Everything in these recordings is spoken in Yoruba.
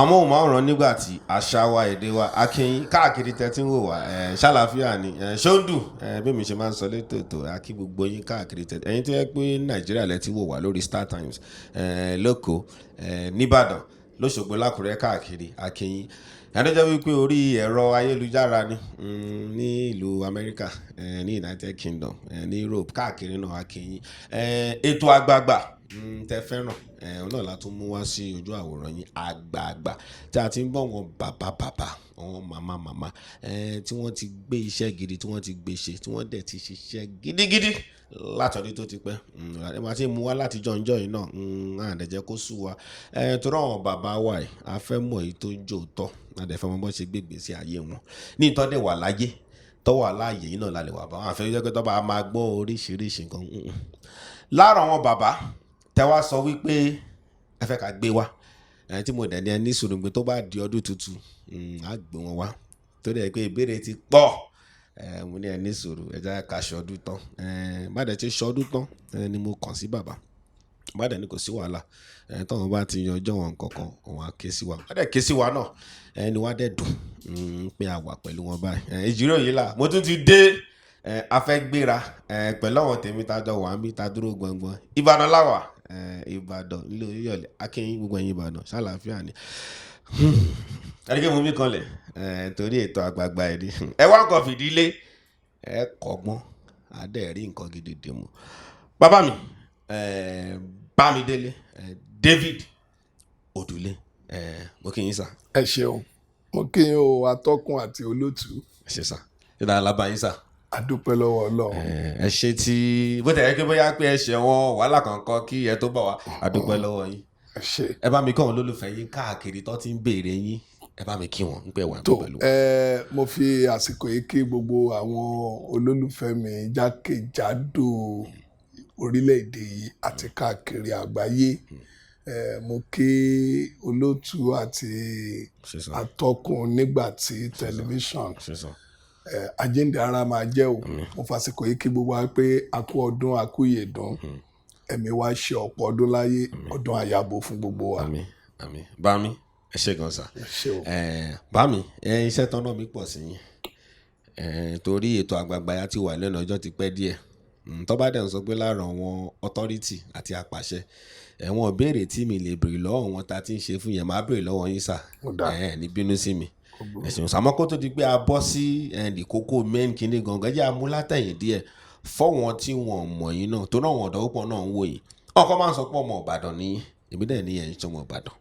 Amóhùnmáwòrán nígbà tí àṣà wa, èdè wa, akínyìn káàkiri tẹ́tí ń wò wá ẹ̀ ṣàlàáfíà ni ẹ̀ ṣóńdù ẹ̀ bí mi ṣe máa ń sọ létò ètò, akí gbogbo yín káàkiri tẹ́tí. Ẹ̀yin tó yẹ pé Nàìjíríà lẹ ti wò wá lórí Star Times, ẹ̀ lóko, ẹ̀ nìbàdàn, lọ́ṣogbo, lákùrẹ́, káàkiri, akínyìn. Ẹni jẹ́ wípé orí ẹ̀rọ ayélujára ni ní ìlú Amẹ́ríkà, ní United Kingdom, ní Europe, káàkiri náà, akínyìn. Ètò àgbààgbà tẹ fẹ́ràn òun náà la tún mú wá sí ojú àwòrán yín, àgbààgbà tí a ti ń bọ̀, wọn bàbá bàbá, àwọn màmá màmá tí wọ́n ti gbé iṣẹ́ gidi, tí wọ́n ti gbé ṣe, tí wọ́n dẹ̀ ti ṣiṣẹ́ gidigidi látọdún tó ti pẹ́. Ẹ máa ti mú wá láti jọ̀njọ́ yìí náà, àdẹ̀jẹ́ kó sú wa torí àwọn bàbá wa yìí, a fẹ́ mọ̀ èyí tó ń jò tọ́, a dẹ̀ fẹ́ mọ̀ bọ́n ṣe gbé ìgbésí ayé wọn ní ìtọ́ dẹ̀ wà láyé, tọ́ wà láàyè yìí náà la lè wà bá wọn. Àfẹ́ jẹ́ pé tọ́ bá máa gbọ́ oríṣiríṣi nǹkan lára àwọn bàbá tẹ wá sọ wípé ẹ fẹ́ ká gbé wá, ẹ tí mo dẹ̀ ní ẹ ní sùúrù pé tó bá di ọdún tuntun, á gbé wọn wá, torí ẹ pé ìbéèrè ti pọ̀. Ẹ mo ní ẹ ní sùúrù, ẹ jẹ́ ká ṣọdún tán. Ẹ bá dẹ̀ ti ṣọdún tán, ẹ ni mo kàn sí bàbá, bá dẹ̀ ní kò sí wàhálà, ẹ tọ́wọ́n bá ti yan ọjọ́ wọn kankan, òun á ké sí wa. Bá dẹ̀ ké sí wa náà, ẹ ni wá dẹ̀ dùn pé a wà pẹ̀lú wọn báyìí. Ẹ ìjíròrò yìí là mo tún ti dé. Ẹ a fẹ́ gbéra ẹ pẹ̀lú àwọn tèmi tá a jọ wà ń bí tá a dúró gbọ̀ngbọ̀n. Ìbàdàn láwà, ẹ Ìbàdàn nílé Olúyọ̀lé. Akínyìn gbogbo ẹ̀yin Ìbàdàn, ṣàlàáfíà ni. Ẹni mú mi kanlẹ̀ ẹ torí ètò àgbààgbà ẹ̀ ní ẹ wá nǹkan fìdílé, ẹ kọ́gbọ́n, á dẹ̀ rí nǹkan gidi dì mú. Bàbá mi, ẹ Bámidélé, ẹ David Odùlé, ẹ mo kí yín sà. Ẹ ṣeun, mo kí yín o, atọ́kùn àti olótùú. Ẹ ṣe sà, ṣé dáa lábàá yín sà? A dúpẹ́ lọ́wọ́ Ọlọ́run. Ẹ ṣe tí bó tẹ̀ yẹ kí bóyá pé ẹ ṣe wọn wàhálà kankan kí ẹ tó bọ̀ wá, a dúpẹ́ lọ́wọ́ yín. Ẹ ṣe. Ẹ bá mi kọ́ àwọn olólùfẹ́ yín káàkiri tó ti ń béèrè yín, ẹ bá mi kí wọn ń pẹ́ wà Tó pẹ̀lú. Ẹ mo fi àsìkò yìí kí gbogbo àwọn olólùfẹ́ mi jákèjádò orílẹ̀-èdè yìí àti káàkiri àgbáyé. Ẹ mo kí olótùú àti Ṣe sà. atọ́kùn nígbà tí tẹlifíṣàn. Ṣe sà. Ẹ àjíǹde ara máa jẹ́ o. Mo fàsìkò yìí kí gbogbo wa pé a kú ọdún, a kú ìyèdún, ẹ̀mí wa ṣe ọ̀pọ̀ ọdún láyé, ọdún àyàbò fún gbogbo wa. Àmín, àmín. Bá mi, ẹ ṣe gan sà. Ẹ ṣé o. Ẹ bá mi, ẹ iṣẹ́ tọ́nà mi pọ̀ sí yín ẹ torí ètò àgbààgbà ya ti wà lẹ́nu ọjọ́ ti pẹ́ díẹ̀. Tó bá dẹ̀ ń sọ pé lára àwọn authority àti apàṣẹ ẹ̀wọ̀n béèrè tí mi lè béèrè lọ́wọ́ wọn ta ti ń ṣe fún yẹn, máa béèrè lọ́wọ́ yín sà. Ó dáa. Ẹ ní bínú sí mi, ẹ̀sìn sàmọ́ kó tó di pé a bọ́ sí ẹnì kókó main kinní gangan, jẹ́ amúlátẹ̀yìn díẹ̀ fọ́wọ́n tí wọ́n mọ̀ yín náà, tó náà wọ́n ọ̀dọ́ púpọ̀ náà ń wò yín. Ọkọ máa ń sọ pé ọmọ Ìbàdàn ní, èmi dẹ̀ ní ẹ̀ ń sọmọ Ìbàdàn,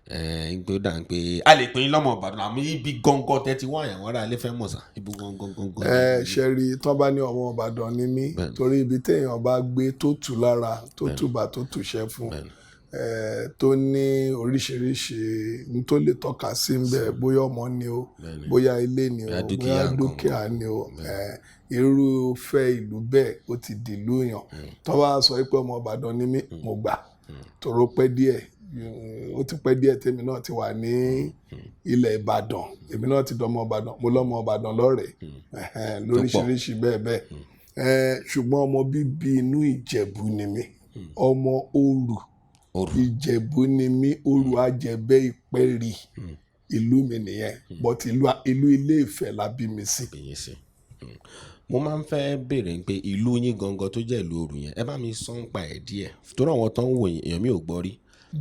ẹ̀ ń gbé dà ń pé a lè pè yín lọ́mọ Ìbàdàn, àmọ́ ibi gangan tẹ́tí wọ́n àyàwó ará ilé fẹ́ mọ̀ sá, ibi gangan gangan. Ẹ ṣe rí, tán bá ní ọmọ Ìbàdàn ni mí, torí ibi téèyàn bá gbé tó tù lára, tó tùbà, tó tùṣẹ́ fún ẹ, tó ní oríṣiríṣi n tó lè tọ́ka sí ń bẹ̀, bóyá ọmọ ni o, bóyá ilé ni o, bóyá dúkìá bóyá nǹkan. Dúkìá ni o, ẹ irúfẹ́ ìlú bẹ́ẹ̀ ó ti dìlú yàn. Tó bá sọ pé ọmọ Ìbàdàn ni mí, mo gbà, tòró pẹ́ díẹ̀, ó ti pẹ́ díẹ̀ tèmi náà ti wà ní ilẹ̀ Ìbàdàn, èmi náà ti dọmọ Ìbàdàn, mo lọ́mọ Ìbàdàn lọ́rẹ̀ẹ́, ẹ̀hẹ́n, lóríṣiríṣi bẹ́ẹ̀ bẹ́ẹ̀. Ṣùgbọ́n ọmọ bíbí inú Ìjẹ̀bú ni mí, ọmọ Òru. Òru. Ìjẹ̀bú ni mí, Òru Àjẹbẹ́ Ìpẹ́rì ìlú mi nìyẹn, but ìlú Ilé Ifẹ̀ la bí mi sí. Bí sí. Mo máa ń fẹ́ béèrè pé ìlú yín gangan tó jẹ́ ìlú Òru yẹn, ẹ bá mi sọ ń pa ẹ̀ díẹ̀ torí àwọn tó ń wò yín, èèyàn mi ò gbọ́ rí.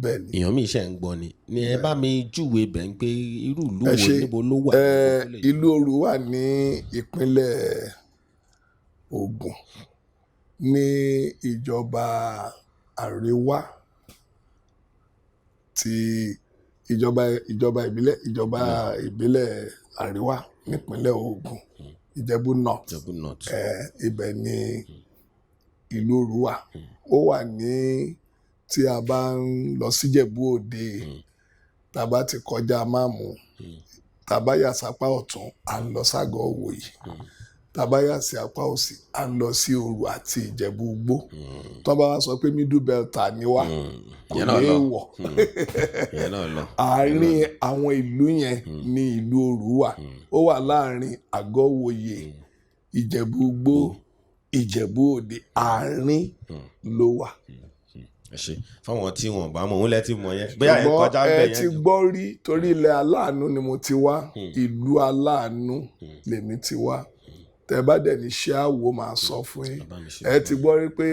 Bẹ́ẹ̀ ni. Èèyàn mi ṣe ń gbọ́ ni ẹ bá mi júwe bẹ̀ ń pé irú ìlú Ẹ wo, ṣe. níbo ló wà? Ìlú Òru wà ní ìpínlẹ̀ Ògùn, ní ìjọba àríwá ti ìjọba ìbílẹ̀ àríwá nípínlẹ̀ Ògùn, Ìjẹ̀bú North. Ìjẹ̀bú North. Ibẹ̀ ni ìlú Òru wà. Ó wà ní tí a bá ń lọ síjẹ̀bú Òde, tá a bá ti kọjá Máàmù, tá a bá yà sápá ọ̀tún, à ń lọ ságọ́ Òwòyí, tá a bá yà sí apá òsì, à ń lọ sí Òru àti Ìjẹ̀bú Igbó. Tó bá wá sọ pé Middle Belt ni wá, kò Ìyẹn náà ní lọ. wọ̀. Ìyẹn náà lọ. Àárín àwọn ìlú yẹn ní ìlú Òru wà. Ó wà láàárín Àgọ́ Ìwòye, Ìjẹ̀bú Igbó, Ìjẹ̀bú Òde, àárín ló wà. Ẹ ṣe fáwọn tí wọn bá mọ̀, òun lẹ ti mọ̀ yẹn, bóyá ẹ Ṣùgbọ́n kọjá ń ẹ bẹ̀ ti yẹn. gbọ́ rí, torí ilẹ̀ aláàánú ni mo ti wá, ìlú aláàánú lèmi ti wá. Tẹ bá dẹ̀ ní ṣé àwò, máa sọ fún yín. Bàbá mi ṣe. Ẹ ti gbọ́ rí pé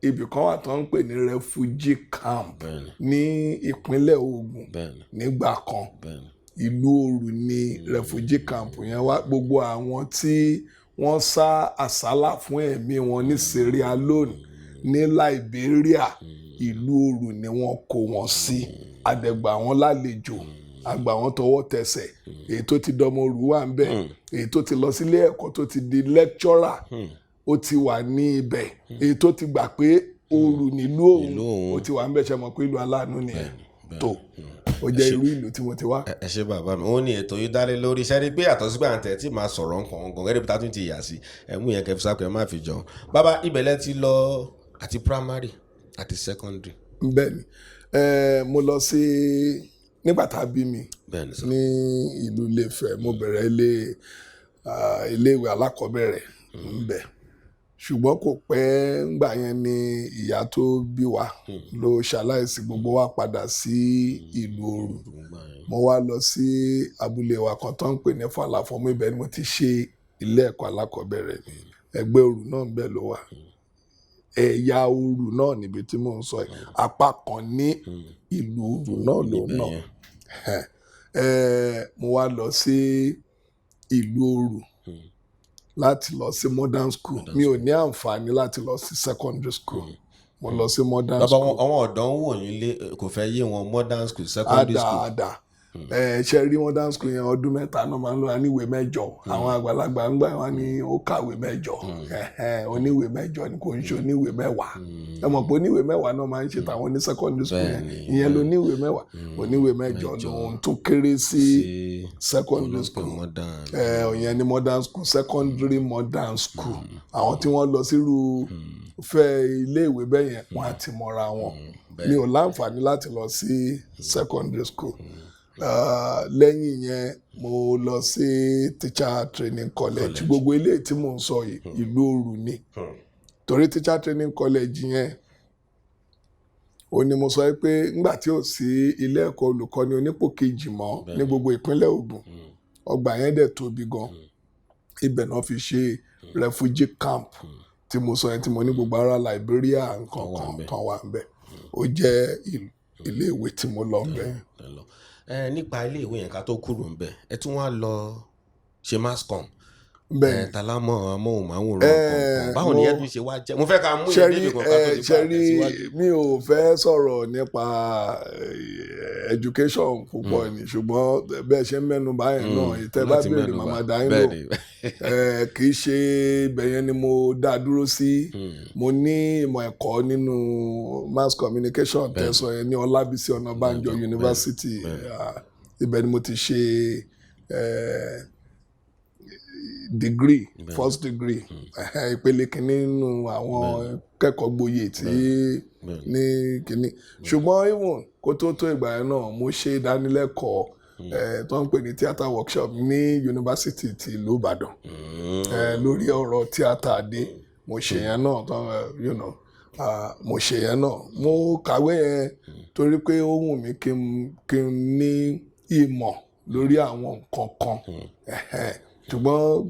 ibì kan wà tó ń pè ní refugee camp ní ìpínlẹ̀ Ògùn nígbà kan. Ìlú Òru ní refugee camp yẹn wá. Gbogbo àwọn tí wọ́n sá àsálà fún ẹ̀mí wọn ní Sierra Leone, ní Liberia, ìlú Òru ni wọ́n kó wọn sí. Àdẹ̀gbà wọn lálejò, àgbà wọn tọwọ́ tẹsẹ̀. Èyí tó ti dọmọ Òru wà ń bẹ̀, èyí tó ti lọ sílé ẹ̀kọ́ tó ti di lecturer, ó ti wà ní ibẹ̀, èyí tó ti gbà pé Òru nílùú òun, Ìlú òun. ó ti wà ń bẹ̀. Ṣe mọ̀ pé ìlú aláàánú nìyẹn tó ó jẹ́ irú ìlú tí mo ti wá. Ẹ ṣe, bàbá mi. Òun ni ètò yìí dálé lórí iṣẹ́ rí pé yàtọ̀ sígbà tẹ̀ tí màá sọ̀rọ̀ nǹkan ọ̀gàn gẹ́gẹ́ bí tá a tún ti yà sí ẹ mú yẹn kẹfì sápẹ́, ẹ má fi jọun. Bàbá, ibẹ̀lẹ̀ ti lọ àti primary àti secondary? Bẹ́ẹ̀ni, mo lọ sí nígbà tá a bí mi Bẹ́ẹ̀ni sọ. ní ìlú Ilé-Ifẹ̀. Mo bẹ̀rẹ̀ iléèwé alákọ̀ọ́bẹ̀rẹ̀ ńbẹ̀, ṣùgbọ́n kò pẹ́ ńgbà yẹn ni ìyá tó bí wa ló ṣaláìsí. Gbogbo wa padà sí ìlú Òru. Mo wá lọ sí abúlé wa kan tó ń pè ní Fàlàfọ́mù. Ibẹ̀ ni mo ti ṣe ilé ẹ̀kọ́ alákọ̀ọ́bẹ̀rẹ̀ mi. Ẹgbẹ́ Òru náà ńbẹ̀ ló wà, ẹ̀yà Òru náà níbi tí mò ń sọ yìí, apá kan ní ìlú Òru náà lòun náà. Mo wá lọ sí ìlú Òru láti lọ sí modern school. Mi ò ní àǹfààní láti lọ sí secondary school, mo lọ sí modern Bàbá, school. àwọn ọ̀dọ́ ń wò yín lé, kò fẹ́ yé wọn, modern school, secondary Àdà school. Àdà ẹ ṣe rí modern school yẹn, ọdún 3 náà máa ń lọ níwèé 8. Àwọn àgbàlagbà ń gbà wọn ní ó kàwé 8. Ẹhẹn, oníwèé 8 ni, kò ń ṣe oníwèé 10. Ẹ mọ̀ pé oníwèé 10 náà máa ń ṣe tàwọn ní secondary school yẹn. Ìyẹn ló oníwèé 10. Oníwèé 8 lòun tún kéré sí sí secondary school. Modern. Ìyẹn ní modern school, secondary modern school. Àwọn tí wọ́n lọ sírú fẹ́ iléèwé bẹ́ẹ̀ yẹn, wọ́n á ti mọra wọn. Mi ò láǹfààní láti lọ sí secondary school. Lẹ́yìn yẹn, mo lọ sí teacher training college. Gbogbo eléyìí tí mò ń sọ yìí, ìlú Òru ni, torí teacher training college yẹn, ó ní mo sọ pé ńgbà tí ò sí ilé ẹ̀kọ́ olùkọ́ni onípò kejì mọ́ ní gbogbo ìpínlẹ̀ Ògùn, ọgbà yẹn dẹ̀ tóbi gan, ibẹ̀ náà fi ṣe refugee camp tí mo sọ yẹn, tí mo ní gbogbo ará Liberia nǹkan wà kan ńbẹ̀. Kan wà ńbẹ̀. Ó jẹ́ iléèwé tí mo lọ ńbẹ̀. Ẹ lọ ẹ nípa ilé ìwé yẹn, ká tó kúrò ńbẹ̀, ẹ tún wá lọ ṣe mass com. Bẹ́ẹ̀. Ẹ talámọ̀ amóhùnmáwòrán kọ̀ọ̀kan, báwo ni ẹ tún ṣe wá jẹ́? Mo fẹ́ ká mú ìyẹn Ṣẹ́rí débi kan ká tó di pa ṣẹ́rí àtẹ̀síwájú. Mi ò fẹ́ sọ̀rọ̀ nípa education púpọ̀ ni, ṣùgbọ́n bẹ́ẹ̀ ṣe ń mẹ́nu báyẹn náà, ìtẹ́ bá Láti béèrè, mẹ́nu bà. màmá dá yín lò. Kì í ṣe ibẹ̀ yẹn ni mo dá dúró sí. Mo ní ìmọ̀ ẹ̀kọ́ nínú mass communication tẹ̀sán yẹn ní Ọlábísí Ọ̀nàbànjọ University. Ibẹ̀ ni mo ti ṣe degree, first degree, ìpele kìíní nínú àwọn kẹ́kọ̀ọ́ gboyè tí ní kìíní. Ṣùgbọ́n even kó tó tó ìgbà yẹn náà, mo ṣe ìdánilẹ́kọ̀ọ́ tó ń pè ní theatre workshop ní yunifásitì ti ìlú Ìbàdàn lórí ọ̀rọ̀ tíátà dé. Mo ṣe yẹn náà tó mo ṣe yẹn náà. Mo kàwé yẹn torí pé ó wù mí kí n ní ìmọ̀ lórí àwọn nǹkan kan. Ẹ̀hẹ́n. Ṣùgbọ́n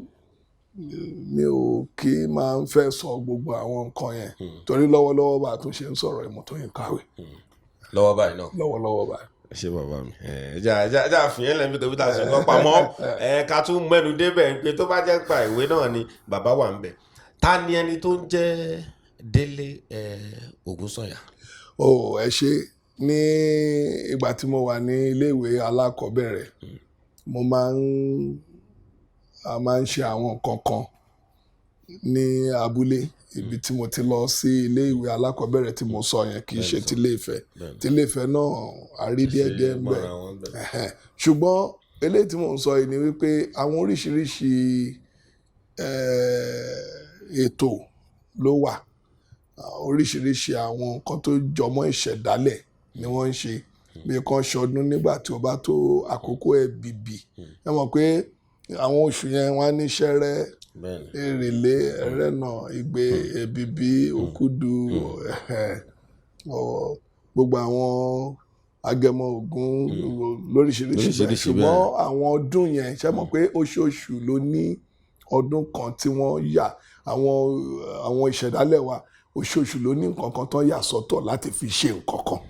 mi ò kí máa ń fẹ́ sọ gbogbo àwọn nǹkan yẹn, torí lọ́wọ́lọ́wọ́ bá a tún ṣe ń sọ̀rọ̀, ìmọ̀ tó yẹn kàwé. Lọ́wọ́ báyìí náà? Lọ́wọ́lọ́wọ́ báyìí. Ẹ ṣé, bàbá mi. Ẹ já fìyẹn lẹ́nu tó bí tá a ṣe lọ pamọ́. Ẹ ká tún mẹ́nu débẹ̀ pé tó bá jẹ́ pa ìwé náà ni bàbá wà ń bẹ̀. Ta ni ẹni tó ń jẹ́ Délé Ògúnsànyà? Ó ẹ ṣe. Ní ìgbà tí mo wà ní iléèwé alákọ̀ọ́bẹ̀rẹ̀, mo máa ń a máa ń ṣe àwọn nǹkan kan ní abúlé ibi tí mo ti lọ sí iléèwé alákọ̀ọ́bẹ̀rẹ̀ tí mo sọ yẹn. Kì í ṣe ti Ilé-Ifẹ̀. Ti Ilé-Ifẹ̀ náà, a rí díẹ̀ díẹ̀ ń bẹ̀. Mọ́ra wọn bẹ̀. Ẹ̀hẹ́n. Ṣùgbọ́n eléyìí tí mò ń sọ yìí ni wípé àwọn oríṣiríṣi ètò ló wà. Oríṣiríṣi àwọn nǹkan tó jọmọ́ ìṣẹ̀dálẹ̀ ni wọ́n ń ṣe, bí kan ṣọdún nígbà tí ó bá tó àkókò ẹ̀bìbì. Ẹ mọ̀ pé àwọn oṣù yẹn, wọ́n á ní ṣẹ́rẹ́, èrèlé, ẹrẹ́nà, igbe, èbìbí, òkúdu. Ẹ̀hẹ́n. Gbogbo àwọn Agẹmọ Ògún lóríṣiríṣi bẹ́ẹ̀. Lóríṣiríṣi. Ṣùgbọ́n àwọn ọdún yẹn, ṣe mọ̀ pé oṣooṣù ló ní ọdún kan tí wọ́n yà, àwọn ìṣẹ̀dálẹ̀ wa, oṣooṣù ló ní nǹkan kan tó yà sọ́tọ̀ láti fi ṣe nǹkan kan.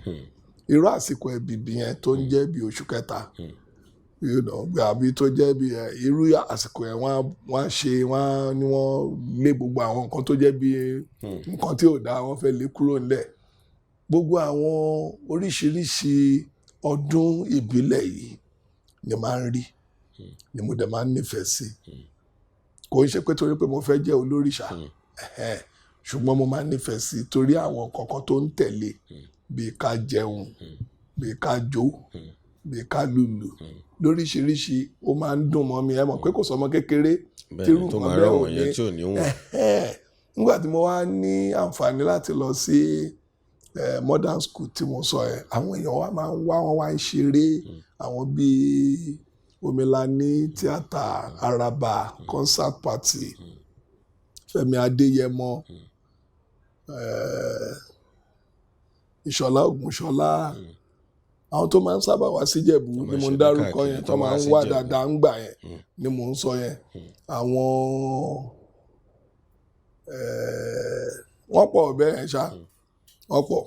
Irú àsìkò ẹ̀bìbì yẹn tó ń jẹ́ bí oṣù kẹta, àbí tó jẹ́ bí irú àsìkò yẹn, wọ́n á ṣe, wọ́n á ní wọ́n lé gbogbo àwọn nǹkan tó jẹ́ bí nǹkan tí ò dáa, wọ́n fẹ́ lé kúrò nílẹ̀. Gbogbo àwọn oríṣiríṣi ọdún ìbílẹ̀ yìí ni máa ń rí, ni mo dẹ̀ máa ń nífẹ̀ẹ́ sí. Kò ń ṣe pé torí pé mo fẹ́ jẹ́ olórìṣà, ẹ̀hẹ́n, ṣùgbọ́n mo máa ń nífẹ̀ẹ́ sí torí àwọn nǹkan kan tó ń tẹ̀lé, bíi ká jẹun, bíi ká jó, bíi ká lùlù lóríṣiríṣi. Ó máa ń dùn mọ́ mi. Ẹ mọ̀ pé kò sọmọ kékeré tírú Bẹ́ẹ̀ni, tó nǹkan máa bẹ́ẹ̀ rọ̀ ò wọ̀nyẹn ní tí ò ní wọ̀n. Ẹ̀hẹ́n. Nígbà tí mo wá ní àǹfààní láti lọ sí modern school tí mo sọ ẹ, àwọn èèyàn wa máa ń wá, wọn wá ń ṣeré, àwọn bíi Omilani tíátà, Araba concert party, Fẹ́mi Adéyẹmọ, Ìṣọ̀lá Ògúnṣọlá, àwọn tó máa ń sábà wá síjẹ̀bú Tó máa ni ń mo ń ṣeré dárúkọ káàkiri, yẹn, tó tó máa máa ń wá wá síjẹ̀bú. dáadáa ń gbà yẹn ni mò ń sọ yẹn. Àwọn wọ́n pọ̀ bẹ́ẹ̀ yẹn ṣá, wọ́n pọ̀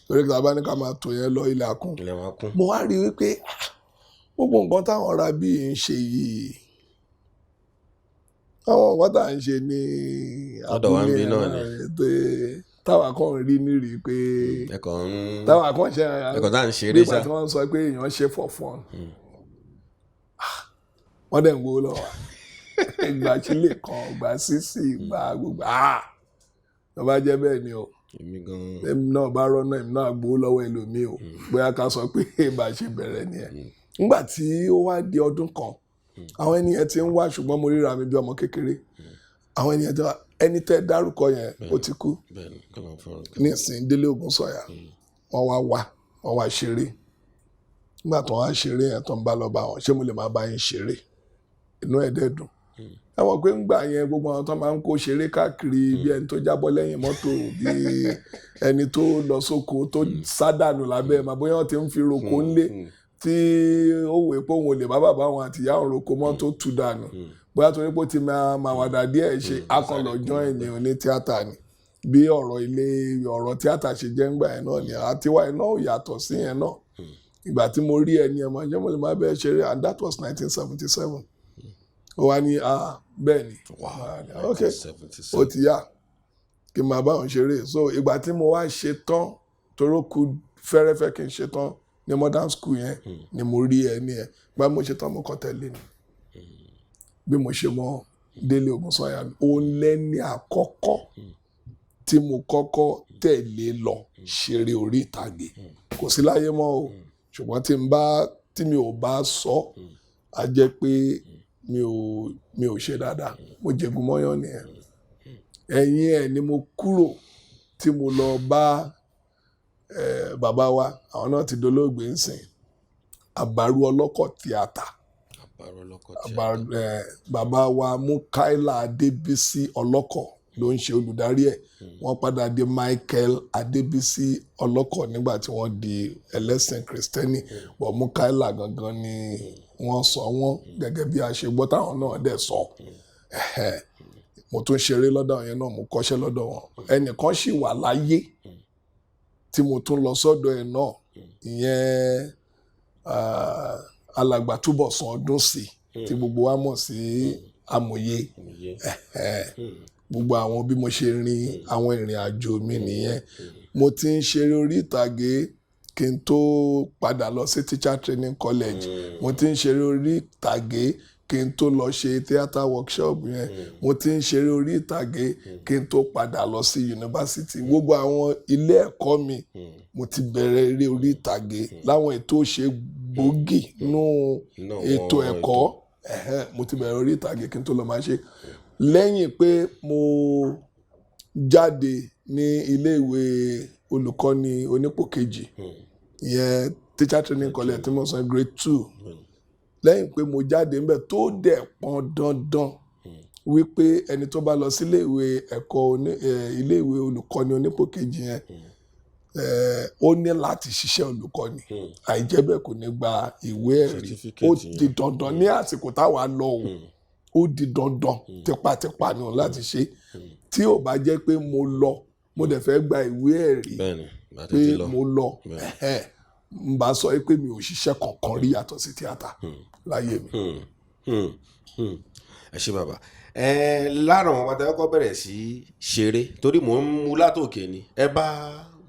torí kí a bá ní ká máa tò yẹn lọ, ilẹ̀ àkùn. Ilẹ̀ wa kún. Mo wá rí i wípé ah, gbogbo nǹkan táwọn ará bíi ń ṣe yìí, àwọn nǹkan tá à ń ṣe ní Lọ́dọ̀ wa ń abúlé bí náà ni. Pé táwa kàn ń rí nírìí pé Ẹ̀kọ́ ń táwa kàn ṣe ẹ̀kọ́ tá à ń ṣeré bí ìgbà ṣá. tí wọ́n sọ pé èèyàn ṣe for fun. Ah, wọ́n dẹ̀ ń gbowó lọ́wọ́, ìgbà sílè kan, ìgbà sísì, ìgbà gbogbo. Ah, tó bá jẹ́ bẹ́ẹ̀ ni o, Èmi gan. Èmi náà bá rọ́nà, èmi náà gbowó lọ́wọ́ ẹlòmíì o. Bóyá ká sọ pé bá a ṣe bẹ̀rẹ̀ nìyẹn. Nígbà tí ó wá di ọdún kan, àwọn ènìyàn ti ń wá, ṣùgbọ́n mo ríra mi bí ọmọ kékeré. Àwọn ènìyàn ti wá, ẹni tẹ́ dárúkọ yẹn, ó ti kú Bẹ́ẹ̀ni, kọ́ ló ń fọ̀rọ̀ kẹ́. Nísìnyí, Délé Ògúnsọ̀yà, wọ́n wá wá, wọ́n wá ṣeré. Nígbà tó wá ṣeré yẹn, tó ń bá lọ bá wọn, ṣé mo lè máa bá yín ṣeré? Inú ẹ̀ dẹ̀ dùn. Ẹ mọ̀ pé ńgbà yẹn, gbogbo àwọn tó máa ń kó ṣeré káàkiri, bí ẹni tó jábọ́ lẹ́yìn mọ́tò, bí ẹni tó lọ sóko tó sádànù lábẹ́ ẹ̀ máa, bóyá wọ́n ti ń fi roko ńlé tí ó wòó pé òun ò lè bá bàbá òun àti ìyá òun roko mọ́, tó tú dànù, bóyá torí pé ó ti máa máa wàdà díẹ̀ ṣe akọlọ̀ join ní oní tíátà ni. Bí ọ̀rọ̀ ilé ọ̀rọ̀ tíátà ṣe jẹ́ ńgbà yẹn náà ni àtiwá yẹn náà ò yàtọ̀ sí yẹn náà. Ìgbà tí mo rí ẹni ẹ̀ mọ̀ ṣé mo lè máa bẹ́ẹ̀ ṣeré, and that was 1977. Ó wá ní, "Ah, bẹ́ẹ̀ ni." Ok, ó ti yá kí n máa bá òun ṣeré. So ìgbà tí mo wá ṣe tán, toró ku fẹ́rẹ́fẹ́ kí n ṣe tán ní modern school yẹn, ni mo rí ẹni ẹ̀. Gba mo ṣe tán, mo kàn tẹ̀lé ni. Bí mo ṣe mọ Délé Ògúnsànyà, òun lẹ́ni àkọ́kọ́ tí mo kọ́kọ́ tẹ̀lé lọ ṣeré orí ìtàgé. Kò sí láyé mọ́ o, ṣùgbọ́n tí n bá tí mi ò bá sọ, á jẹ́ pé mi ò ṣe dáadáa. Mo jẹ̀gún mọ́yán nìyẹn. Ẹ̀yìn ẹ̀ ni mo kúrò tí mo lọ bá bàbá wa, àwọn náà ti dolóògbé ńsìn, Àbárú Ọlọ́kọ̀ tíátà. Àbárò Ọlọ́kọ̀ tíátà. Bàbá wa Mukaila Adébísí Ọlọ́kọ̀ ló ń ṣe olùdarí ẹ̀. Wọ́n padà di Michael Adébísí Ọlọ́kọ̀ nígbà tí wọ́n di ẹlẹ́sìn Kristẹni, but Mukaila gangan ni wọ́n sọ wọ́n, gẹ́gẹ́ bí a ṣe gbọ́ táwọn náà dẹ̀ sọ. Ẹ̀hẹ́. Mo tún ṣeré lọ́dọ̀ yẹn náà, mo kọ́ṣẹ́ lọ́dọ̀ wọn. Ẹnìkan sì wà láyé tí mo tún lọ sọ́dọ̀ ẹ̀ náà, ìyẹn alàgbà Túbọ̀sún Ọdúnsì tí gbogbo wa mọ̀ sí Amòye. Amòye. Ẹ̀hẹ́. Gbogbo àwọn bí mo ṣe rin àwọn ìrìn àjò mi nìyẹn. Mo ti ń ṣeré orí ìtàgé kí n tó padà lọ sí teacher training college. Mo ti ń ṣeré orí ìtàgé kí n tó lọ ṣe theatre workshop yẹn. Mo ti ń ṣeré orí ìtàgé kí n tó padà lọ sí yunifásitì. Gbogbo àwọn ilé ẹ̀kọ́ mi, mo ti bẹ̀rẹ̀ eré orí ìtàgé láwọn ètò ṣe gbòógì nínú Nínú ètò àwọn ẹ̀kọ́. Ẹ̀hẹ́n, mo ti bẹ̀rẹ̀ orí ìtàgé kí n tó lọ máa ṣe. Lẹ́yìn pé mo jáde ní ilé ìwé olùkọ́ni onípò kejì, ìyẹn teacher training college tí mo sọ, grade 2, lẹ́yìn pé mo jáde ńbẹ̀, tó dẹ̀ pọn dandan wípé ẹni tó bá lọ sí ilé ìwé ẹ̀kọ́ oní ilé ìwé olùkọ́ni onípò kejì yẹn Ó ní láti ṣiṣẹ́ olùkọ́ni, àìjẹ́ bẹ́ẹ̀ kò ní gba ìwé ẹ̀rí. Ó Certificate yẹn. di dandan ní àsìkò táwa lọ o, ó di dandan tipátipá ni òun láti ṣe. Tí ò bá jẹ́ pé mo lọ, mo dẹ̀ fẹ́ gba ìwé ẹ̀rí Bẹ́ẹ̀ni, bá pé tètè lọ. mo lọ, ẹ̀hẹ́n, n bá sọ pé mi ò ṣiṣẹ́ kankan rí yàtọ̀ sí tíátà láyé mi. Ẹ ṣé, bàbá. Ẹ lára àwọn pátá kọ́kọ́ bẹ̀rẹ̀ sí ṣeré, torí mò ń mú látòkè ni, ẹ bá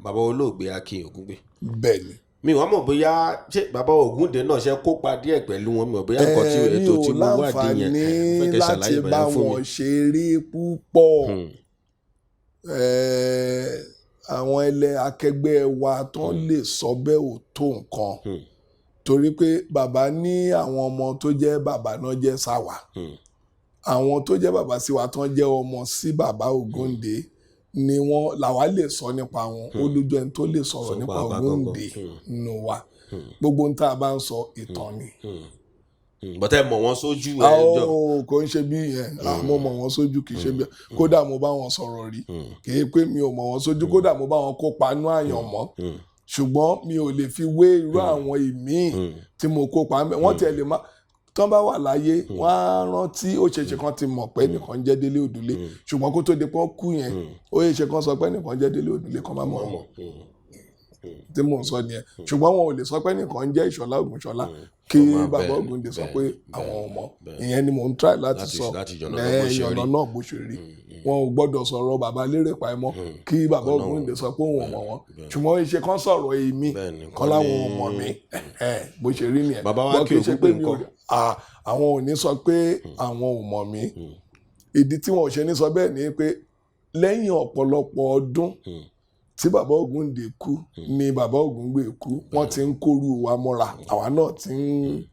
bàbá olóògbé Akin Ògúngbè. Bẹ́ẹ̀ ni. Mi wàá mọ̀ bóyá ṣé bàbá Ògúndé náà ṣe kópa díẹ̀ pẹ̀lú wọn. Mi mọ̀ bóyá nǹkan tí Mi ètò ò tí mo wádìí yẹn láǹfààní ẹ fẹ́ kẹ́ láti ṣàlàyé bá bẹ̀rẹ̀ fún mi. wọn ṣeré púpọ̀. Àwọn ẹlẹ́ akẹgbẹ́ wa tán lè sọ bẹ́ẹ̀ ò tó nǹkan, torí pé bàbá ní àwọn ọmọ tó jẹ́ bàbá náà jẹ́ sáwà, àwọn tó jẹ́ bàbá sí wa tán jẹ́ ọmọ sí bàbá Ògúndé ni wọ́n làwa lè sọ nípa wọn. Ó lójú ẹni tó lè sọ̀rọ̀ Sọ nípa pa bàbá gangan. Ògúndé nínú wa. Gbogbo ohun tá a bá ń sọ, ìtàn ni. Bọ́tẹ́ mọ̀ wọ́n sójú ẹ jọ. Àwọn kò ń ṣe bí yẹn. Mo mọ̀ wọ́n sójú, kì í ṣe bí. Kódà mo bá wọn sọ̀rọ̀ rí. Kì í pé mi ò mọ̀ wọ́n sójú, kódà mo bá wọn kópa nú àyànmọ́, ṣùgbọ́n mi ò lè fi wé irú àwọn ìmíì tí mo kópa ń bẹ̀. Wọ́n tiẹ̀ lè má tán bá wà láyé, wọ́n á rántí. Ó ṣeéṣe kan ti mọ̀ pé nìkan jẹ́ Délé Òdùlé, ṣùgbọ́n kó tó di pé wọ́n kú yẹn, ó ṣeéṣe kan sọ pé nìkan jẹ́ Délé Òdùlé kan má mọ̀ wọ́n. Tí mò ń sọ nìyẹn, ṣùgbọ́n wọn ò lè sọ pé nìkan jẹ́ Ìṣọ̀lá Ògúnṣọlá kí Ọmọ bàbá bẹ́ẹ̀, Ògúndé sọ bẹ́ẹ̀, pé àwọn ò mọ̀. Ìyẹn ni mò ń try láti sọ. Láti yànnàná bó ṣe rí. Yànnà náà bó ṣe rí. Wọn ò gbọ́dọ̀ sọ̀rọ̀ bàbá lérè pàìmọ́ kí bàbá Kọ́ náà Ògúndé sọ pé òun ò mọ̀ wọ́n, ṣùgbọ́n ìṣe kan sọ̀rọ̀ èmi Kọ́ kan láwọn ò mọ̀ mí, bó ṣe rí nìyẹn. Bàbá wa Bọ́ kí kì í ṣe Ògúngbè pé mi ò ńkọ́? Àwọn ò ní sọ pé àwọn ò mọ̀ mí. Ìdí tí wọn ò ṣe ní sọ bẹ́ẹ̀ ni pé lẹ́yìn ọ̀pọ̀lọpọ̀ ọdún tí bàbá Ògúndé kú ni bàbá Ògúngbè kú, wọ́n ti ń kóru wa mọ́ra. Àwa náà ti ń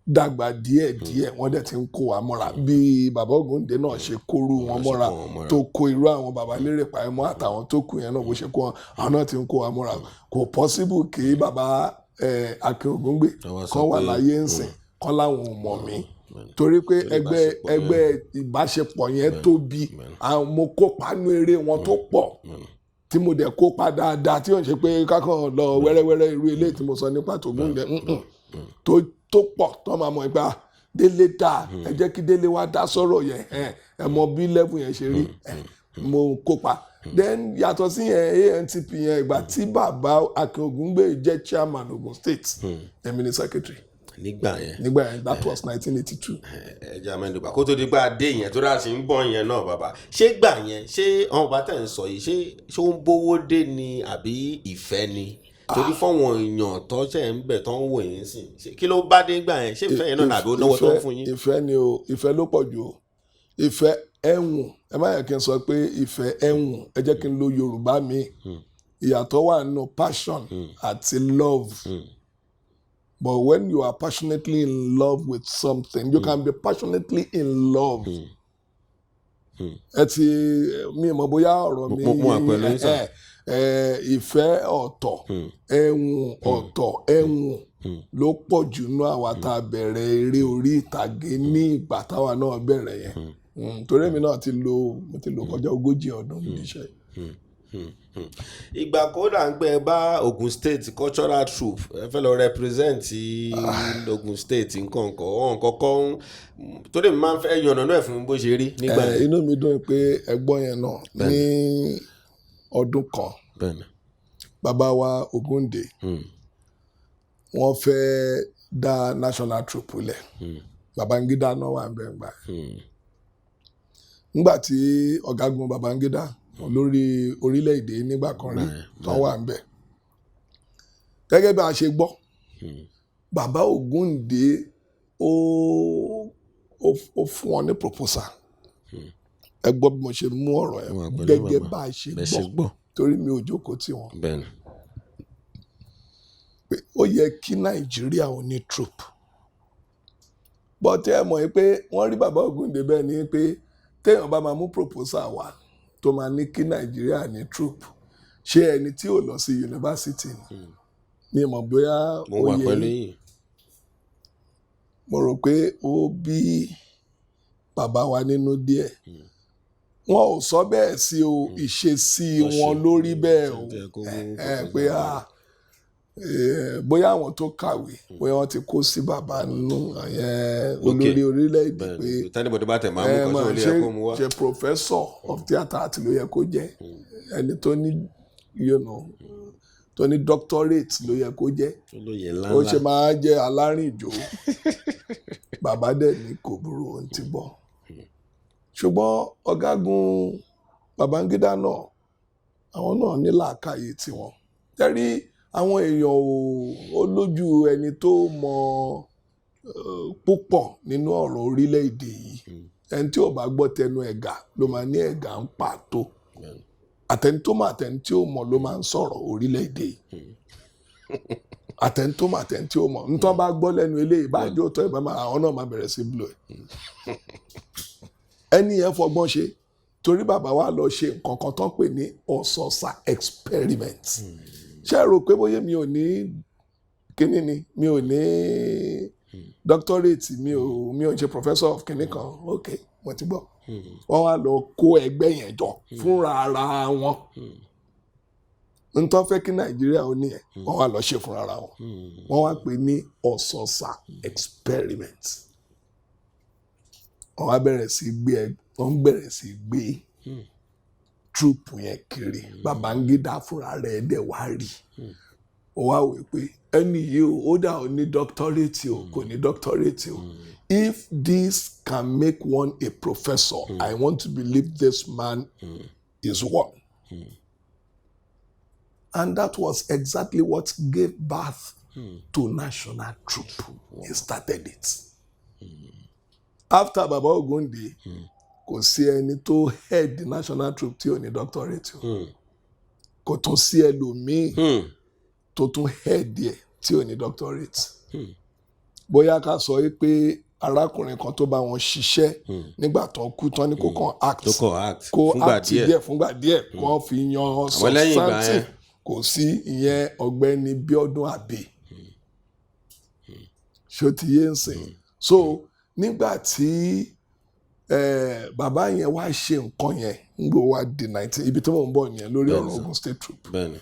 dàgbà díẹ̀ díẹ̀, wọ́n dẹ̀ ti ń kó wa mọ́ra bí bàbá Ògúndé náà ṣe kóru wọn Ṣe mọ́ra, kó wọn mọ́ra. tó kó irú àwọn bàbá lérè pàmò àtàwọn tó kù yẹn náà, bó ṣe kó wọn, àwọn náà ti ń kó wa mọ́ra. Kò possible kí bàbá Akin Ògúngbè Wọ́n wá sọ kán wà pé, láyé ń sìn kán láwọn ò mọ̀ mí, torí pé ẹgbẹ́ ìbáṣepọ̀ yẹn. Ẹgbẹ́ ìbáṣepọ̀ yẹn tóbi. Àwọn mo kópa nú eré wọn tó pọ̀ tí mo dẹ̀ kópa dáadáa, tí ò ń ṣe pé kákan lọ wẹ́rẹ́wẹ́rẹ́ irú eléyìí tí mo sọ nípa tògúndé tó pọ̀ tó máa mọ̀ ìgbà Délé dáa. Ẹ jẹ́ kí Délé wá dá sọ̀rọ̀ yẹn. Ẹ mọ bí level yẹn ṣe rí. Mo kópa. Then yàtọ̀ sí yẹn, ANTP yẹn, ìgbà tí bàbá Akin Ògúngbè jẹ́ chairman Ogun State, èmi ni secretary. Nígbà yẹn? Nígbà yẹn, that was 1982. Ẹ jẹ́ àmẹ́nubà kó tó di gbà dé yẹn tó dáa sí ń bọ̀ yẹn náà. Bàbá, ṣé gbà yẹn, ṣé àwọn bàbá tẹ̀ ń sọ yìí, ṣé ó ń bówó dé ni àbí ìfẹ́ ni? Torí fọ́wọn èèyàn tó ṣẹ̀ ń bẹ̀ tó ń wò yín sìn, ṣé kí ló bá dé gbà yẹn? Ṣé ìfẹ́ yẹn náà nàbí ó náwó tó ń fún yín? Ìfẹ́ ni o, ìfẹ́ ló pọ̀ jù o. Ìfẹ́ ẹ̀wùn, ẹ má yẹ kí n sọ pé ìfẹ́ ẹ̀wùn, ẹ jẹ́ kí n lo Yorùbá mi. Ìyàtọ̀ wà nínú passion àti love. But when you are passionately in love with something, you can be passionately in love. Ẹ ti mi mọ̀ bóyá ọ̀rọ̀ mi Mo wà pẹ̀lú yín, sir. Ìfẹ́ ọ̀tọ̀, ẹ̀wùn ọ̀tọ̀. Ẹ̀wùn ló pọ̀ jù nínú àwa tá a bẹ̀rẹ̀ eré orí ìtàgé ní ìgbà táwa náà bẹ̀rẹ̀ yẹn. Torí èmi náà ti lo, mo ti lò kọjá 40 ọdún nídìí iṣẹ́ yìí. Ìgbà kódà ń pẹ́ bá Ogun State Cultural Troupe, ẹ fẹ́ lọ represent Ogun State nǹkan ọ̀hún kọ́kọ́ ń torí mi máa ń fẹ́ yànnà náà fún mi bó ṣe rí nígbà yẹn. Inú mi dùn pé ẹ̀gbọ́n yẹn náà ní ọdún kan, bàbá wa Ògúndé, wọ́n fẹ́ dá national troupe lẹ̀. Babangida náà wà ń bẹ̀ ńgbà yẹn. Nígbà tí ọ̀gágun Babangida, olórí orílẹ̀-èdè nígbà kan rí, tán wà ń bẹ̀, gẹ́gẹ́ bí a ṣe gbọ́, bàbá Ògúndé ó fún wọn ní proposal. Ẹ gbọ́ bí mo ṣe mú ọ̀rọ̀ yẹn Wà pẹ̀lú gẹ́gẹ́ bàbá. bá a ṣe Bẹ́ẹ̀ ṣe gbọ́, gbọ́. torí mi ò jókòó tì wọ́n, pé ó yẹ kí Nàìjíríà ò ní troupe. But ẹ mọ̀ pé wọ́n rí bàbá Ògúndé bẹ́ẹ̀ ni pé téèyàn bá máa mú proposal wá tó máa ní kí Nàìjíríà ní troupe, ṣé ẹni tí ò lọ sí yunifásitì ni? Mi mọ̀ bóyá Mo ó wà yé pẹ̀lú yín. yín. Mo rò pé ó bí bàbá wa nínú díẹ̀. Wọn ò sọ bẹ́ẹ̀ sí o, ìṣesí wọn lórí bẹ́ẹ̀ o. Ṣe kó mú Ẹ pé ah, bóyá àwọn tó kàwé, bóyá wọ́n ti kó sí bàbá nínú olórí orílẹ̀-èdè pé Bẹ́ẹ̀ni, tí anybody bá tẹ̀ máa mú ẹ kan máa tó lè ṣe yẹ kó mú wá. ṣe professor of theatre art ló yẹ kó jẹ́, ẹni tó ní tó ní doctorate ló yẹ kó jẹ́. Olóyè Ó ṣe ńláńlá. máa jẹ́ alárìnjó? Bàbá dẹ̀ ní kò burú, òun ti bọ̀. Ṣùgbọ́n Ọ̀gágun Babangida náà, àwọn náà ní làákàyè tiwọn tẹ́rí. Àwọn èèyàn ò ó lójú ẹni tó mọ púpọ̀ nínú ọ̀rọ̀ orílẹ̀-èdè yìí. Ẹni tí ò bá gbọ́ tẹnu ẹ̀gà ló máa ní ẹ̀gà ń pàtó. Àtẹni tó mọ̀, àtẹni tí ò mọ̀ ló máa ń sọ̀rọ̀ orílẹ̀-èdè yìí. Àtẹni tó mọ̀, àtẹni tí ò mọ̀, ntọ́ bá gbọ́ lẹ́nu eléyìí bá jó tọ́ ìbá máa, àwọn náà máa bẹ̀rẹ̀ sí blow ẹ̀. Ẹni yẹn fọgbọ́n ṣe, torí bàbá wa lọ ṣe nǹkan kan tó ń pè ní Ọ̀sọ̀ọ̀sà experiment. Ṣé ẹ rò pé bóyá mi ò ní kíní ni, mi ò ní doctorate, mi ò ṣe professor of kíní kan? Ok, mo ti gbọ́. Wọ́n wá lọ kó ẹgbẹ́ yẹn jọ fúnra ara wọn. Ntọ́ fẹ́ kí Nàìjíríà ó ní ẹ̀, wọ́n wá lọ ṣe fúnra ara wọn. Wọ́n wá pè ní Ọ̀sọ̀ọ̀sà experiment. Wọ́n wá bẹ̀rẹ̀ sí gbé ẹ, wọ́n bẹ̀rẹ̀ sí gbé troupe yẹn kiri. Babangida fúnra rẹ̀ dẹ̀ wá rí, ó wá wí pé ẹni yìí o, ó dà, ó ní doctorate o, kò ní doctorate o, if this can make one a professor, I want to believe this man is one. And that was exactly what gave birth to National Troupe. He started it. After Baba Ogunde, kò sí ẹni tó head the National Troupe tí ò ní doctorate o. Kò tún sí ẹlòmíì tó tún head ẹ̀ tí ò ní doctorate. Bóyá ká sọ yìí pé arákùnrin kan tó bá wọn ṣiṣẹ́ nígbà tó kú tán ní kó kàn act, tó kàn act kó fúngbà act díẹ̀. díẹ̀, fúngbà díẹ̀, kó fi yan Àmọ́ lẹ́yìn ìgbà yẹn- substantive, kò sí. Ìyẹn Ọ̀gbẹ́ni Bíọ́dún Àbè. Ṣó ti yé ń sìn? So nígbà tí bàbá yẹn wá ṣe nǹkan yẹn, ń gbọ́ wá di 19, ibi tí mò ń bọ̀ nìyẹn lórí ọ̀rọ̀ sir. Ogun State Troupe. Ń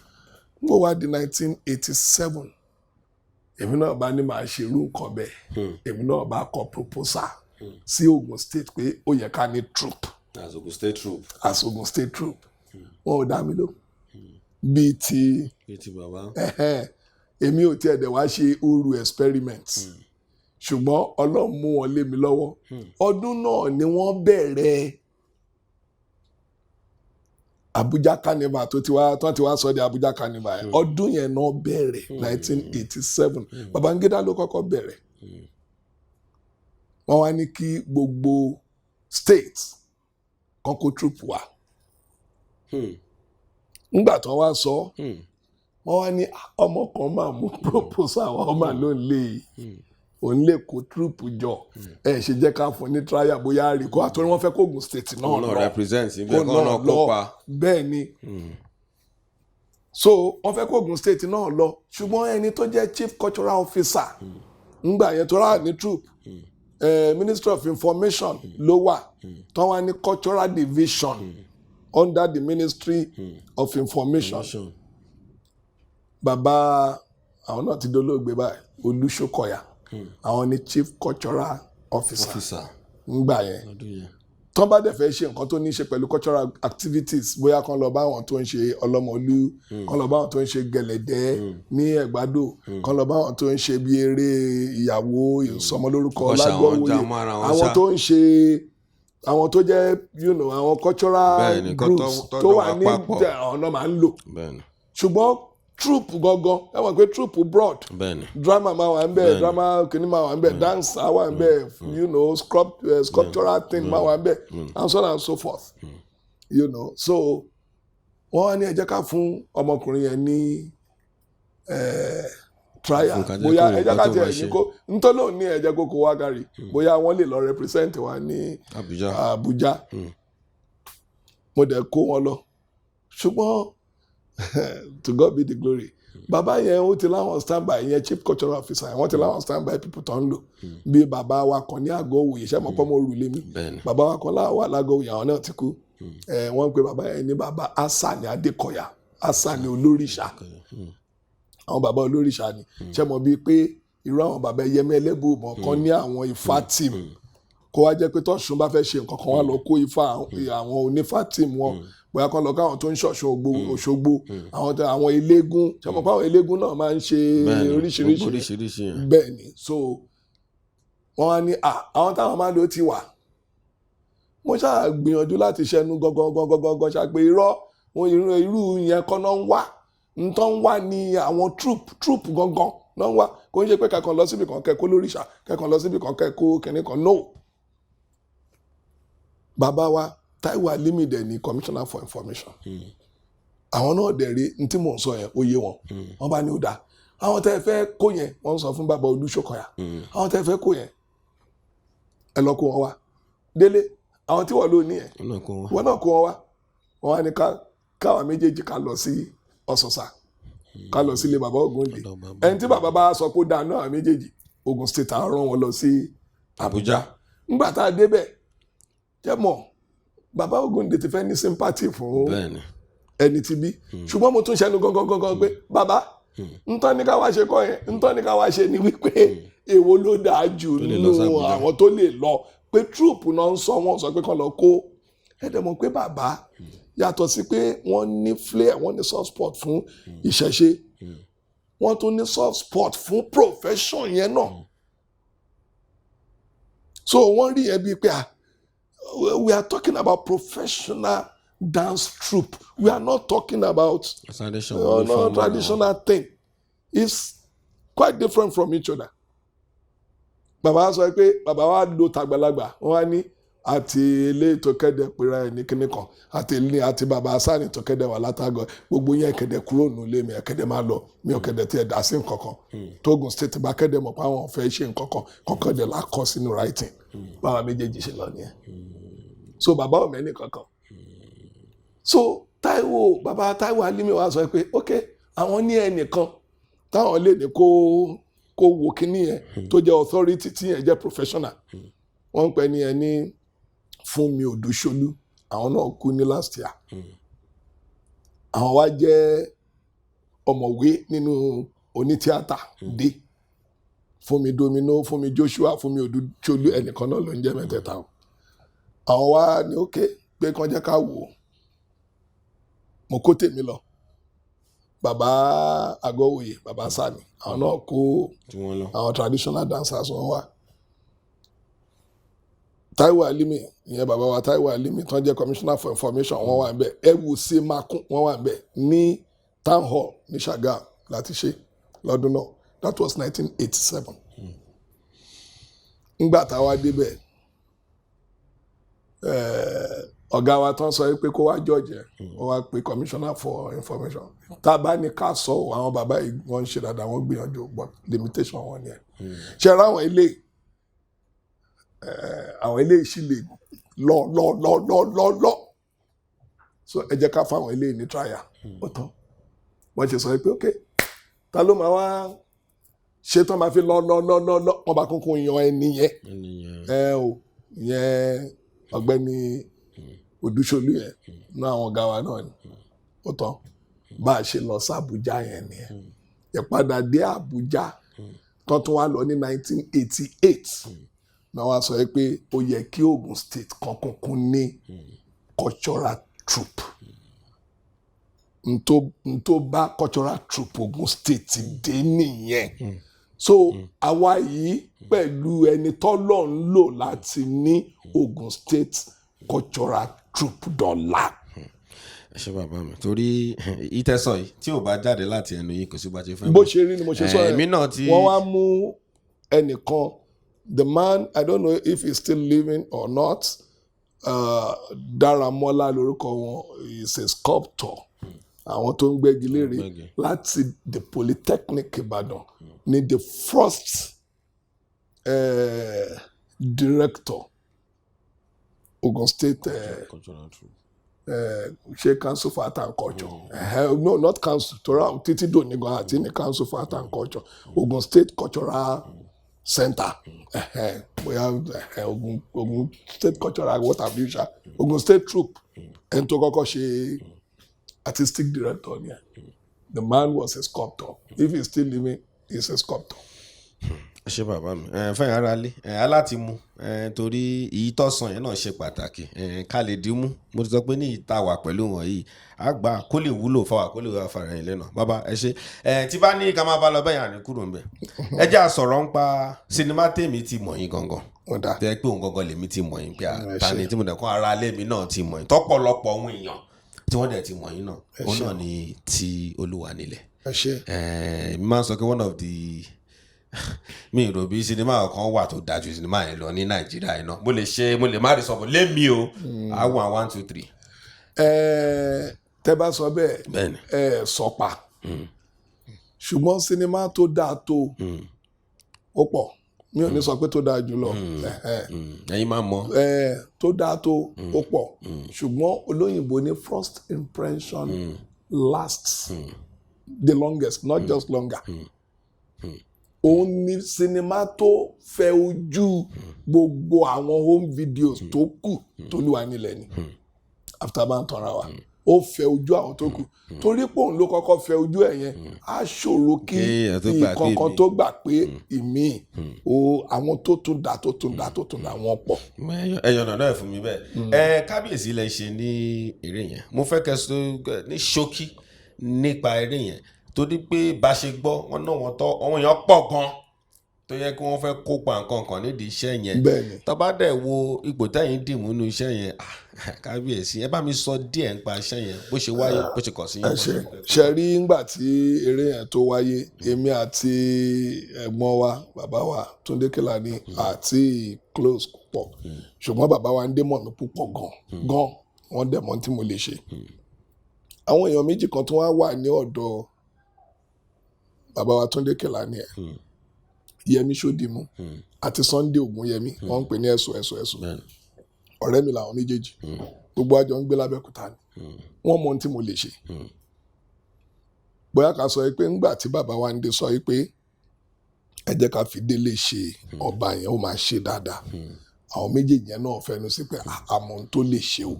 gbọ́ wá di 1987, èmi náà bá ní màá ṣe irú nǹkan bẹ́ẹ̀. Èmi náà bá kọ proposal sí Ogun State pé ó yẹ ká ní troupe As Ogun State Troupe. As Ogun State Troupe. Wọn ò dá mi ló bíi ti Bíi ti bàbá. Ẹ̀hẹ́n, èmi ò tiẹ̀ dẹ̀ wá ṣe uru experiment, ṣùgbọ́n Ọlọ́run mú wọn lé mi lọ́wọ́. Ọdún náà ni wọ́n bẹ̀rẹ̀ Abuja Carnival tó ti wá sọ di Abuja Carnival yẹn. Ọdún yẹn náà bẹ̀rẹ̀, 1987. Babangida ló kọ́kọ́ bẹ̀rẹ̀. Wọ́n wá ní kí gbogbo state kan kó troupe wá. Ńgbà tó wá sọ, wọ́n wá ní, "Ah, ọmọ kan máa mú proposal wa, ọmọ ló ń lé òun lè kó troupe jọ, ẹ ṣe jẹ́ ká fún ní trial, bóyá rí kó àtúrò." Wọ́n fẹ́ kó Ogun State náà Kó náà lọ represent ibẹ̀, kó kó náà náà lọ. kópa. Bẹ́ẹ̀ ni. So wọ́n fẹ́ kó Ogun State náà lọ, ṣùgbọ́n ẹni tó jẹ́ chief cultural officer ńgbà yẹn tó rà ní troupe, Ministry of Information ló wà, tó wà ní cultural division under the Ministry of Information. Bàbá àwọn náà ti dolóògbé báyìí, Olúṣókọ̀yà, àwọn ni chief cultural officer Officer. ńgbà yẹn. Lọ́dún yẹn. Tán bá dẹ̀ fẹ́ ṣe nǹkan tó ní í ṣe pẹ̀lú cultural activities, bóyá kán lọ bá àwọn tó ń ṣe ọlọ́mọlú, kán lọ bá àwọn tó ń ṣe gẹ̀lẹ̀dẹ́ ní Ẹ̀gbádò, kán lọ bá àwọn tó ń ṣe bí eré ìyàwó, ìsọmọlórúkọ, Kọ́ ṣe àwọn lágbọ́wòye, já mọ́ ara wọn àwọn ṣá. tó ń ṣe, àwọn tó jẹ́ àwọn cultural Bẹ́ẹ̀ni, kọ́ groups tọ́jọ́ tó wà wà ní papọ̀. ọ̀nà máa ń lò. Ṣùgbọ́n troupe gangan, ẹ mọ̀ pé troupe broad. Drama máa wà ń bẹ̀, drama kìíní máa wà ń bẹ̀, dance á wà ń bẹ̀, sculptural thing máa wà ń bẹ̀, and so on and so forth. So wọ́n wá ní ẹ jẹ́ ká fún ọmọkùnrin yẹn ní trial, Fún ká jẹ́ bóyá kó ẹ jẹ́ nǹkan ká tó tiẹ̀ máa ní ṣe. kó nítorí òun ní ẹ jẹ́ kó kó wá kárí, bóyá wọ́n lè lọ represent wa ní Abuja. Abuja. Mo dẹ̀ kó wọn lọ, ṣùgbọ́n To God be the glory. Bàbá yẹn, ó ti láwọn standby yẹn, chief cultural officer yẹn, wọ́n ti láwọn standby people tó ń lò, bí bàbá wa kan ní àgọ́ òwòye. Ṣé mo pọ́ mọ́ òrùlé mi? Bẹ́ẹ̀ni. Bàbá wa kan láwà lágọ́ òwòye, àwọn náà ti kú. Wọ́n ń pe bàbá yẹn ní Bàbá Asani Adékọ̀yà, Asani Olóríṣà. Àwọn bàbá olóríṣà ni. Ṣé mo bíi pé irú àwọn bàbá Yẹmí Ẹlẹ́bùbọ̀n kan ní àwọn Ifá team, kó wá jẹ́ pé tọ́sùn bá fẹ́ ṣe nǹkan kan, wá lọ kó ifá, àwọn onífá team wọn, bóyá kán lọ káwọn tó ń ṣọ̀ṣun Òṣogbo, àwọn eléégún. Ṣé mo pé àwọn eléégún náà máa ń ṣe oríṣiríṣi? Gbogbo oríṣiríṣi yẹn. Bẹ́ẹ̀ ni. So wọ́n wá ní àwọn táwọn máa ń lò ti wà. Mo ṣáà gbìyànjú láti ṣẹnu gangan gangan gangan ṣáà pé irọ́ wọn, irú yẹn kọ́ náà ń wá. Ntọ́ ń wá ní àwọn troupe gangan náà ń wá. Kò ń ṣe pé kẹ́kàn lọ síbi kan kẹ́kọ́ lóríṣà, kẹ́kàn lọ síbi kan kẹ́kọ́ kìnìún kan. No. Bàbá wa Táíwò Alimi dẹ̀ ní commissioner for information. Àwọn náà dẹ̀ rí n tí mò ń sọ yẹn, ó yé wọn. Wọ́n bá ní ó dáa, àwọn tẹ́ ẹ fẹ́ kó yẹn, wọ́n sọ fún bàbá Olúṣọkọ̀yà, àwọn tẹ́ ẹ fẹ́ kó yẹn, ẹ lọ kó wọn wá. Délé, àwọn tí wọ́n lò ní yẹn, Wọn náà kó wọn. Wọ́n náà kó wọn wá. Wọ́n wá ní ká káwa méjèèjì ká lọ sí Ọ̀sọ̀sà, ká lọ sílé bàbá Ògúndé. Ọ̀dọ̀ bàbá. Ẹni tí bàbá bá sọ pé ó dáa náà, àwọn méjèèjì, Ogun State, á rán wọn lọ sí Àbújá. Ńgbà tá a débẹ̀, jẹ́ mọ̀ bàbá Ògúndé ti fẹ́ ní sympathy fún ẹni tí bí, ṣùgbọ́n mo tún ṣẹnu gangan gangan pé bàbá, ntọ́ ní ká wá ṣe kọ́ yẹn, ntọ́ ní ká wá ṣe ni wípé èwo ló dáa jù lè lọ nínú sí Àbújá. àwọn tó lè lọ, pé troupe náà ń sọ, wọ́n sọ pé kán lọ kó. Ẹ dẹ̀ mọ̀ pé bàbá, yàtọ̀ sí pé wọ́n ní flair, wọ́n ní soft spot fún ìṣẹ̀ṣe, wọ́n tún ní soft spot fún profession yẹn náà. So wọ́n rí yẹn bíi pé, ah, we are talking about professional dance troupe, we are not talking about tradition. no, traditional thing. It's quite different from each other. Bàbá sọ pé bàbá wa lo tàgbàlagbà, wọn wá ní àti eléyìí tó kẹ́dẹ̀ pera ẹ̀ ní kíní kan, àti ilé àti bàbá sáni tó kẹ́dẹ̀ wà látàgọ̀, gbogbo yẹn kẹ́dẹ̀ kúrò nílé mi, ẹ̀ kẹ́dẹ̀ máa lọ. Mi ò kẹ́dẹ̀ tiẹ̀ dá sí nǹkan kan. Tógun State bá kẹ́dẹ̀ mọ̀ pé àwọn fẹ́ ṣe nǹkan kan kọ́kọ́ dẹ̀ lákọ́ sínú writing. Báwa méjèèjì ṣe lọ nìyẹn. So bàbá ò mẹ́ni kankan. So Táíwò, bàbá Táíwò Alimi wa sọ pé ok, àwọn ní ẹnìkan táwọn lè ní kó wo kíní yẹn, tó jẹ́ authority, tí yẹn jẹ́ professional. Wọ́n ń pè ní ẹni Fúnmi Òdúṣolú. Àwọn náà kú ní last year. Àwọn wá jẹ́ ọ̀mọ̀wé nínú onítíátà dé. Fúnmi Domino, Fúnmi Joshua, Fúnmi Òdúṣolú, ẹnìkan náà ló ń jẹ́ mẹ́tẹ̀ẹ̀ta o. Àwọn wá ní ok, pé kán jẹ́ ká wò ó. Mo kó tèmi lọ. Bàbá Àgọ́wòye, bàbá Sani, àwọn náà kó tí wọ́n lọ. Àwọn traditional dancers wọn wá. Táíwò Alimi ìyẹn, bàbá wa Táíwò Alimi tó ń jẹ́ commissioner for information, wọ́n wà níbẹ̀. Ẹwù sí makun, wọ́n wà níbẹ̀ ní town hall ní Ṣàgámù láti ṣe lọ́dún náà. That was 1987. Ńgbà táwa débẹ̀, ọ̀gá wa tán sọ pé kó wá judge ẹ̀, ó wá pe commissioner for information. Tá a bá ní ká sọ ọ́, àwọn bàbá yìí, wọ́n ń ṣe dáadáa, wọ́n gbìyànjú, but limitation wọn ni ẹ̀ ṣe ra àwọn ilé, àwọn ilé sì lè lọ lọ lọ lọ lọ lọ. So ẹ jẹ́ ká fáwọn ilé ní trial. Ó tán. Wọ́n ṣe sọ pé ok, ta ló máa wá ṣe tán máa fi lọ lọ lọ lọ lọ? Wọ́n bá kúnkún yan ẹni yẹn. Ẹnìyẹn. Ẹ o, ìyẹn ọ̀gbẹ́ni Odúṣolú yẹn náà, àwọn ọ̀gá wa náà ni. Ó tán. Bá a ṣe lọ sí Àbújá yẹn nìyẹn. Ìpadà dé Àbújá tán tún wá lọ ní 1988 náà, wá sọ pé ó yẹ kí Ogun State kan kúnkún ní cultural troupe. Ntó bá cultural troupe Ogun State dé nìyẹn. So àwa yìí pẹ̀lú ẹni tọ́lọ̀ ń lò láti ní Ogun State cultural troupe dọ̀la. Ẹ ṣé, bàbá mi, torí ìtẹ́sọ̀ yìí, tí ò bá jáde láti ẹnu yìí, kò sí bá ṣe fẹ́ Bó ṣe rí ni mo ṣe sọ yẹn. Èmi náà ti Wọ́n wá mú ẹnìkan, the man, I don't know if he's still living or not, Dáramọ́lá lórúkọ wọn, is a sculptor, àwọn tó ń gbẹ́gi lére Gbẹ́gi. láti the Polytechnic Ìbàdàn, ní the first director Ogun State cultural troupe. Ṣe Council for Art and Culture, no, not council, torí àwọn títí dòní gan àti ní Council for Art and Culture, Ogun State Cultural Center, bóyá Ogun State Cultural, what have you ṣá, Ogun State Troupe. Ẹni tó kọ́kọ́ ṣe artistic director ni ẹ. The man was a sculptor. If he's still living, he's a sculptor. Ẹ ṣé, bàbá mi. Ẹ fẹ́yìn ara lé ẹ aláti mú ẹ, torí èyí tọ̀sán yẹn náà ṣe pàtàkì ẹ ká lè dín mú. Mo ti sọ pé ní ìta wà pẹ̀lú wọn yìí, àgbà kó lè wúlò fáwa, kó lè wá fara yín lẹ́nu. Bàbá, ẹ ṣé. Ẹ tí bá ní ká máa bá lọ bẹ́yàn ní kúrò ńbẹ̀. Ẹ jẹ́ àsọ̀rọ̀ ń pa sinimá tèmi ti mọ̀ yín gangan. Ó dáa. Tẹ́ pé òun gangan lèmi ti mọ̀ yín pé Ẹ ta ni ṣé. tí mo dẹ̀ kọ́ ara lé mi náà ti mọ̀ yín, tọ́pọ̀lọpọ̀ ohun èèyàn tí wọ́n dẹ̀ ti mọ̀ yín náà, òun náà ni ti Olúwa nílẹ̀. Ẹ ṣé. Mi máa ń sọ pé one of the, mi ò rò bí sinimá kan wà tó dájú sinimá yẹn lọ ní Nàìjíríà yìí náà. Mo lè ṣe, mo lè má rí sọ̀bọ̀ lémi o, àwọn one two three. Ẹ tẹ́ bá sọ bẹ́ẹ̀, Bẹ́ẹ̀ni. ẹ sọpa, ṣùgbọ́n sinimá tó dáa tó ó pọ̀. Mi ò ní sọ pé tó dáa jù lọ. Ẹ̀yin máa mọ̀. Tó dáa tó ó pọ̀, ṣùgbọ́n olóyìnbó ní first impression lasts the longest, not just longer. Òun ni sinimá tó fẹ́ ojú gbogbo àwọn home videos tó kù t'Olúwa nílẹ̀ ni. After bá ń tanra wa, ó fẹ́ ojú àwọn tó kù torí pé òun ló kọ́kọ́ fẹ́ ojú ẹ̀ yẹn. Á ṣòro kí Kéèyàn tó gbà pé ìkankan ìmíì. tó gbà pé ìmíì o, àwọn tó tún dá, tó tún dá, tó tún dá, wọ́n pọ̀. Ẹyọ náà fún mi bẹ́ẹ̀. Ẹ kábíyèsí lẹ ṣe ní eré yẹn. Mo fẹ́ kẹ́ sọ ní ṣókí nípa eré yẹn, torí pé bá ṣe gbọ́ wọn náà, wọ́n tọ́ àwọn èèyàn pọ̀ gan tó yẹ kí wọ́n fẹ́ kópa nǹkan kan nídìí iṣẹ́ yẹn. Bẹ́ẹ̀ni. Tó bá dẹ̀ wo ipò tẹ́yìn dì mú nínú iṣẹ́ yẹn, ah, kábíyèsí, ẹ bá mi sọ díẹ̀ nípa iṣẹ́ yẹn, bó ṣe wáyé, bó ṣe kàn sí Ẹ yín. ṣe ṣe rí, ńgbà tí eré yẹn tó wáyé, èmi àti ẹ̀gbọ́n wa, bàbá wa Túndé Kèlání, àti close púpọ̀, ṣùgbọ́n bàbá wa ń dé mọ̀ mí púpọ̀ gan gan. Wọ́n dẹ̀ mọ̀ tí mo lè ṣe. Àwọn èèyàn méjì kan tó wá wà ní ọ̀dọ̀ bàbá wa Túndé Kèlání ẹ̀, Yẹmí Ṣódìmú àti Sunday Ògúnyẹmí, wọ́n ń pè ní ẹ̀sùn ẹ̀sùn ẹ̀sùn. Ọ̀rẹ́ mi làwọn méjèèjì. Gbogbo àjọ ń gbé lábẹ́òkúta ni. Wọ́n mọ ohun tí mo lè ṣe. Bóyá ká sọ pé ńgbà tí bàbá wa ń dé sọ pé ẹ jẹ́ ká fi Délé ṣe ọba yẹn, ó máa ṣe dáadáa, àwọn méjèèjì yẹn náà fẹnu sí pé àmọ́ ohun tó lè ṣe o.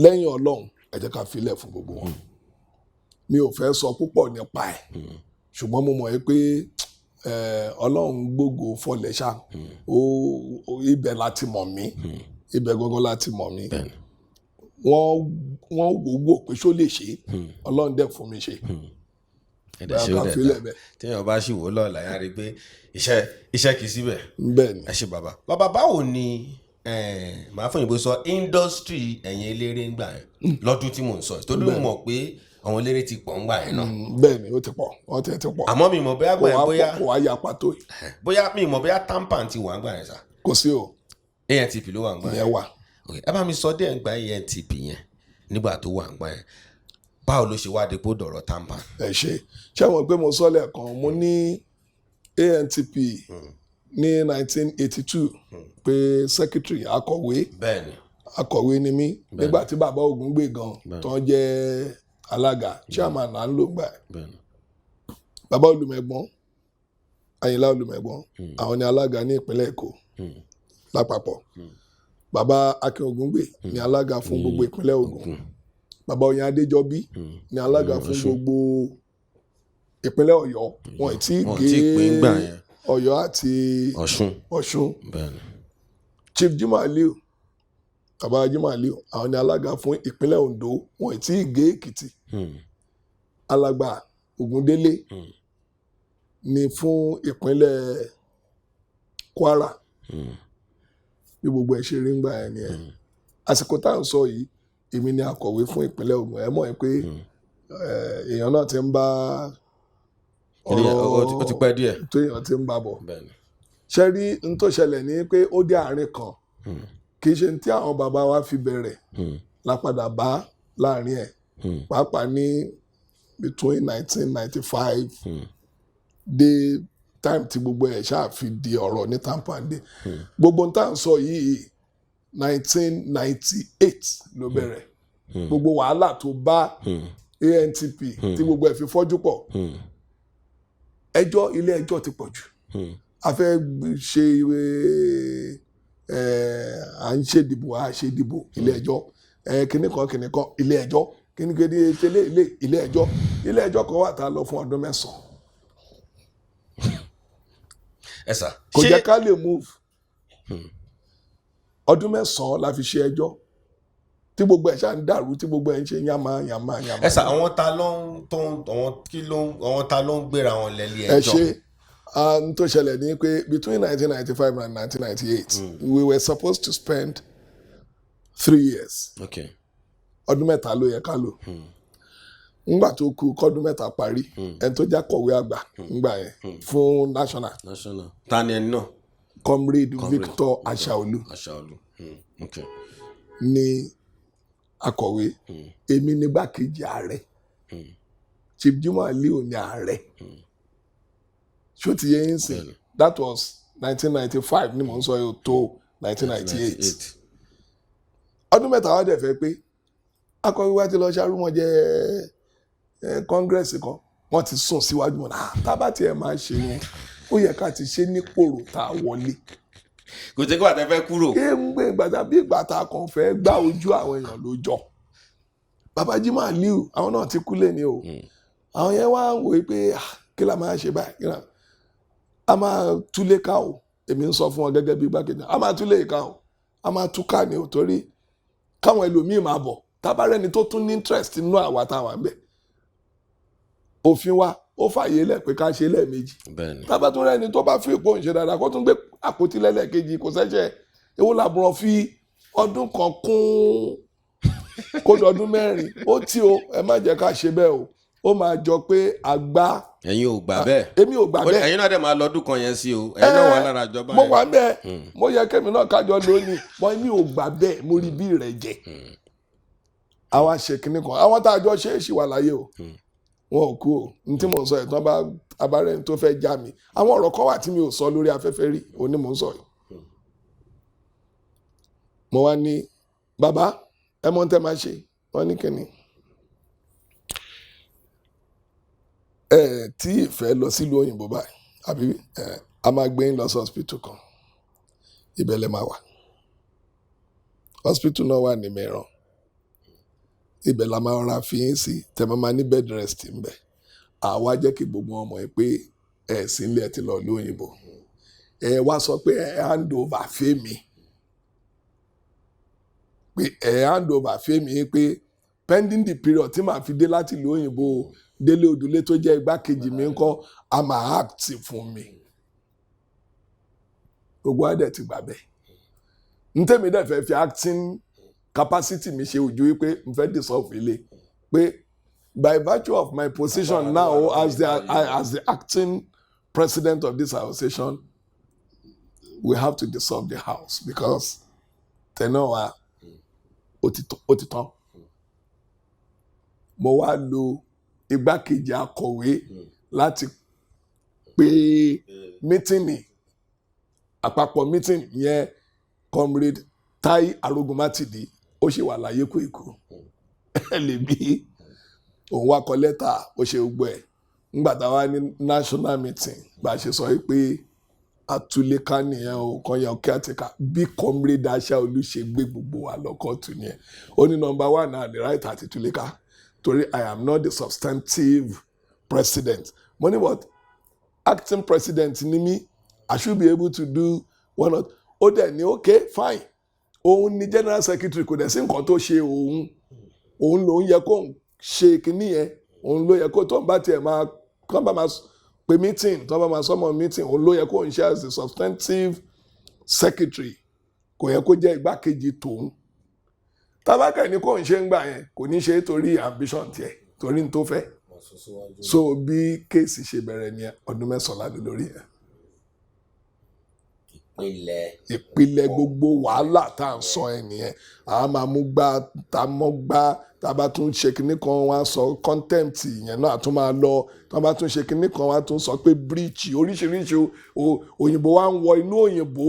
Lẹ́yìn Ọlọ́run, ẹ jẹ́ ká filẹ̀ fún gbogbo wọn. Mi ò fẹ́ sọ púpọ̀ nípa ẹ̀, ṣùgbọ́n mo mọ̀ pé Ọlọ́run gbógo fọlẹ̀ ṣá. Ó ibẹ̀ láti mọ̀ mí, ibẹ̀ gangan láti mọ̀ mí. Wọ́n wò pé ṣó lè ṣe, Ọlọ́run dẹ̀ fún mi ṣe. Ẹ̀dẹ̀ ṣe ó Bóyá ká dẹ̀ filẹ̀ dá bẹ́ẹ̀. Téèyàn bá sì wò lọ́ọ̀la yá rí i pé iṣẹ́ kì í síbẹ̀. Bẹ́ẹ̀ ni. Ẹ ṣe, bàbá. Bàbá, báwo ni màá fún òyìnbó sọ industry ẹ̀yin eléré ń gbà yẹn lọ́dún tí mò ń sọ yìí? Torí mo mọ̀ pé àwọn eléré ti pọ̀ ń gbà yẹn náà. Bẹ́ẹ̀ ni, ó ti pọ̀, wọ́n ti pọ̀. Àmọ́ mi mọ̀ bóyá Kò gbà yẹn wá bóyá pọ̀, kò wá yapa tó yìí. Bóyá mi mọ̀ bóyá TAMPAN ti wà ń gbà yẹn sá. Kò sí o. ANTP ló wà ń gbà yẹn. Ìyẹn wà. Ok, ẹ bá mi sọ díẹ̀ nípa ANTP yẹn nígbà tó wà ń gbà yẹn. Báwo ló ṣe wá dípò dọ̀rọ̀ TAMPAN? Ẹ ṣe. Ṣé wọn pé mo sọ lẹ́ẹ̀kan, mo ní ANTP ní 1982 pé secretary, akọ̀wé. Akọ̀wé ni mí nígbà tí bàbá Ògúngbè gan tó ń jẹ́ alága, chairman là ń lò gbà ẹ̀. Bàbá Olùmẹ̀gbọ́n, Àyìnlá Olùmẹ̀gbọ́n, àwọn ni alága ní ìpínlẹ̀ Èkó lápapọ̀. Bàbá Akin Ògúngbè ni alága fún gbogbo ìpínlẹ̀ Ògùn. Bàbá Oyin Adéjọbí ni alága fún gbogbo ìpínlẹ̀ Ọ̀yọ́. Wọn ì tí ì Wọn ò gé tí ì pín gbà yẹn. Ọ̀yọ́ àti Ọ̀ṣun. Ọ̀ṣun. Chief Jimoh Aliu, bàbá Jimoh Aliu, àwọn ni alága fún ìpínlẹ̀ Ondo. Wọn ì tí ì gé Èkìtì. Alàgbà Ògúndélé ni fún ìpínlẹ̀ Kwara. Bí gbogbo ẹ̀ ṣe rí ń gbà ẹ̀ nìyẹn. Àsìkò tá à ń sọ yìí, èmi ni akọ̀wé fún ìpínlẹ̀ Ògùn. Ẹ mọ̀ ẹ́ pé èèyàn náà ti ń bá Ó ti pẹ́ díẹ̀. Tó èèyàn ti ń bá bọ̀. Ṣe rí n tó ṣẹlẹ̀ ní pé ó dé àárín kan, kì í ṣe tí àwọn bàbá wa fi bẹ̀rẹ̀ la padà bá láàrin ẹ̀, pàápàá ní between 1995 dé time tí gbogbo ẹ̀ ṣáà fi di ọ̀rọ̀ ní TAMPAN dé. Gbogbo n tá à ń sọ yìí, 1998 ló bẹ̀rẹ̀. Gbogbo wàhálà tó bá ANTP tí gbogbo ẹ̀ fi fọ́jú pọ̀, ẹjọ́ ilé ẹjọ́ ti pọ̀ jù. A fẹ́ ṣe ẹ, à ń ṣèdìbò, à ṣe dìbò, ilé ẹjọ́ ẹ, kíní kan kíní kan, ilé ẹjọ́ kíní kíní tẹ́lẹ̀, ilé ẹjọ́. Ilé ẹjọ́ kan wà tá a lọ fún ọdún 9. Ẹ sà. Kò jẹ́ ká lè move. Ọdún 9 la fi ṣe ẹjọ́ tí gbogbo ẹ̀ ṣáà ń dàrú, tí gbogbo ẹ̀ ń ṣe yàmá yàmá yàmá. Ẹ sà, àwọn ta ló ń tó ń àwọn kí ló ń àwọn ta ló ń gbéra wọn lẹ́lé Ẹ ẹjọ́? ṣe n tó ṣẹlẹ̀ ní pé between 1995 and 1998, we were supposed to spend 3 years. Ọdún 3 ló yẹ ká lò. Ńgbà tó kù kọ́dún 3 parí, ẹni tó jẹ́ akọ̀wé àgbà ńgbà yẹn fún national, National, ta ni ẹni náà? Comrade Victor Ashaolu. Aṣáolú. Ní akọ̀wé, èmi nígbàkejì ààrẹ, Chief Jimoh Aliu ní ààrẹ. Ṣó ti yé yín sìn? Bẹ́ẹ̀ni. That was 1995 ni mò ń sọ yóò tó 1998. Ọdún 3 wá dẹ̀ fẹ́ pé akọ̀wé wa ti lọ ṣàrúmọ̀jẹ ẹ congress kan, wọ́n ti sún síwájú mọ́ náà. Tábà tiẹ̀ máa ṣe yẹn, ó yẹ ká ti ṣe ní pòrò tá a wọlé. Kò jẹ́ kí wàá tẹ́ fẹ́ kúrò. Ké ń gbé ìgbàdá bí ìgbà tá a kàn fẹ́ gbá ojú àwọn èèyàn ló jọ. Bàbá Jimoh Aliu, àwọn náà ti kú lé ní o. Àwọn yẹn wá ń wòye pé, "Ah, kí la máa ṣe báyìí? Kí la a máa túlé ká o?" Èmi ń sọ fún wọn gẹ́gẹ́ bí igbákejì, a máa túlé ká o, a máa tú ká ni o, torí káwọn ẹlòmíì máa bọ̀, tábàárẹ́ni tó tún ní interest nínú àwa táwa ń bẹ̀. Òfin wa ó fàyè lẹ̀ pé ká ṣe lẹ́ẹ̀mejì. Tábà tún rẹ́ni tó bá fi òpó ń ṣe dáadáa, kó tún gbé àpótí lẹ́lẹ́kejì, kò sẹ́sẹ̀. Ewu làbúrò fi ọdún kan kún kó dọdún 4 ó tí o. Ẹ má jẹ́ ká ṣe bẹ́ẹ̀ o, ó máa jọ pé àgbá. Ẹ̀yin ò gbà bẹ́ẹ̀. Èmi ò gbà bẹ́ẹ̀. Ẹ̀yin náà dẹ̀ máa lọ́dún kan yẹn sí o, ẹ̀yin náà wà lára ìjọba Mo yẹn. wà bẹ́ẹ̀, mo yẹ kémi náà kájọ lónìí mọ. Èmi ò gbà bẹ́ẹ̀, mo rí bí rẹ̀ jẹ. Àwa ṣe kinní kan, àwọn tá a jọ ṣe é ṣì wà láyé o, wọn ò kú o. N tí mò ń sọ yìí, tán bá abarẹ́ni tó fẹ́ já mi, àwọn ọ̀rọ̀ kan wà tí mi ò sọ lórí afẹ́fẹ́ rí, òun ni mò ń sọ yìí. Mo wá ní, "Bàbá, ẹ mọ̀ ń tẹ́ máa ṣe." Wọ́n ní kíni? Ẹ tí ìfẹ́ lọ sílùú òyìnbó báyìí àbí? Ẹ a máa gbé yín lọ sí hospital kan, ibẹ̀ lẹ máa wà. Hospital náà wà ní Mẹ́ràn, ibẹ̀ la máa ra fi yín sí, tẹ́ máa ní bed rest ńbẹ̀. Àwa jẹ́ kí gbogbo wọn mọ̀ pé ẹ̀ sí ilé, ẹ̀ ti lọ ìlú òyìnbó. Ẹ wá sọ pé ẹ hand over fẹ́mi, pé ẹ hand over fẹ́mi, pé pending the period tí màá fi dé láti ìlú òyìnbó, Délé Odùlé tó jẹ́ igbákejì mi ńkọ́, a máa act fún mi. Gbogbo wa dẹ̀ ti gbà bẹ́ẹ̀. Ntẹ́mi dẹ̀ fẹ́ fi acting capacity mi ṣe ojú wípé n fẹ́ dissolve ilé, pé by virtue of my position now as the acting president of this association, we have to dissolve the house because tenure wa ó ti tán. Mo wá lo igbákejì akọ̀wé láti pé meeting, àpapọ̀ meeting yẹn. Comrade Tai Arógunmátìdí, ó ṣì wà láyé, kó ikú ẹ lè bí òun wá kọ lẹ́tà, ó ṣe gbogbo ẹ̀. Ńgbà táwa ní national meeting, bá a ṣe sọ pé àtúléká nìyẹn o, kan yẹn caretaker, bí Comrade Aṣáolú ṣe gbé gbogbo wa lọ kóòtù nìyẹn. Ó ní number one náà ní right àti túléká torí I am not the substantive president. Mo ní, but acting president ni mí, I should be able to do one or. Ó dẹ̀ ní okay, fine. Òun ni general secretary, kò dẹ̀ sí nǹkan tó ṣe òun, òun lòun yẹ kó ṣe kinní yẹn, òun ló yẹ kó tó ń bá tiẹ̀ máa kó bá máa pe meeting, tó bá máa summon meeting, òun ló yẹ kó ń ṣe as the substantive secretary, kò yẹ kó jẹ́ igbákejì tòun. Tábàkà ní kó ń ṣe ń gbà yẹn, kò ní ṣe é torí ambition tiẹ̀, torí n tó fẹ́. So bí case ṣe bẹ̀rẹ̀ ní ọdún 9 ládùn lórí yẹn. Ìpìlẹ̀. Ìpìlẹ̀ gbogbo wàhálà tá à ń sọ ẹ nìyẹn. A máa mú gbá tá a mọ́ gbá, tá a bá tún ṣe kinní kan, wọ́n á sọ contempt yẹn náà, a tún máa lọ. Tá a bá tún ṣe kinní kan, wọ́n á tún sọ pé breach, oríṣiríṣi òyìnbó wa ń wọ inú òyìnbó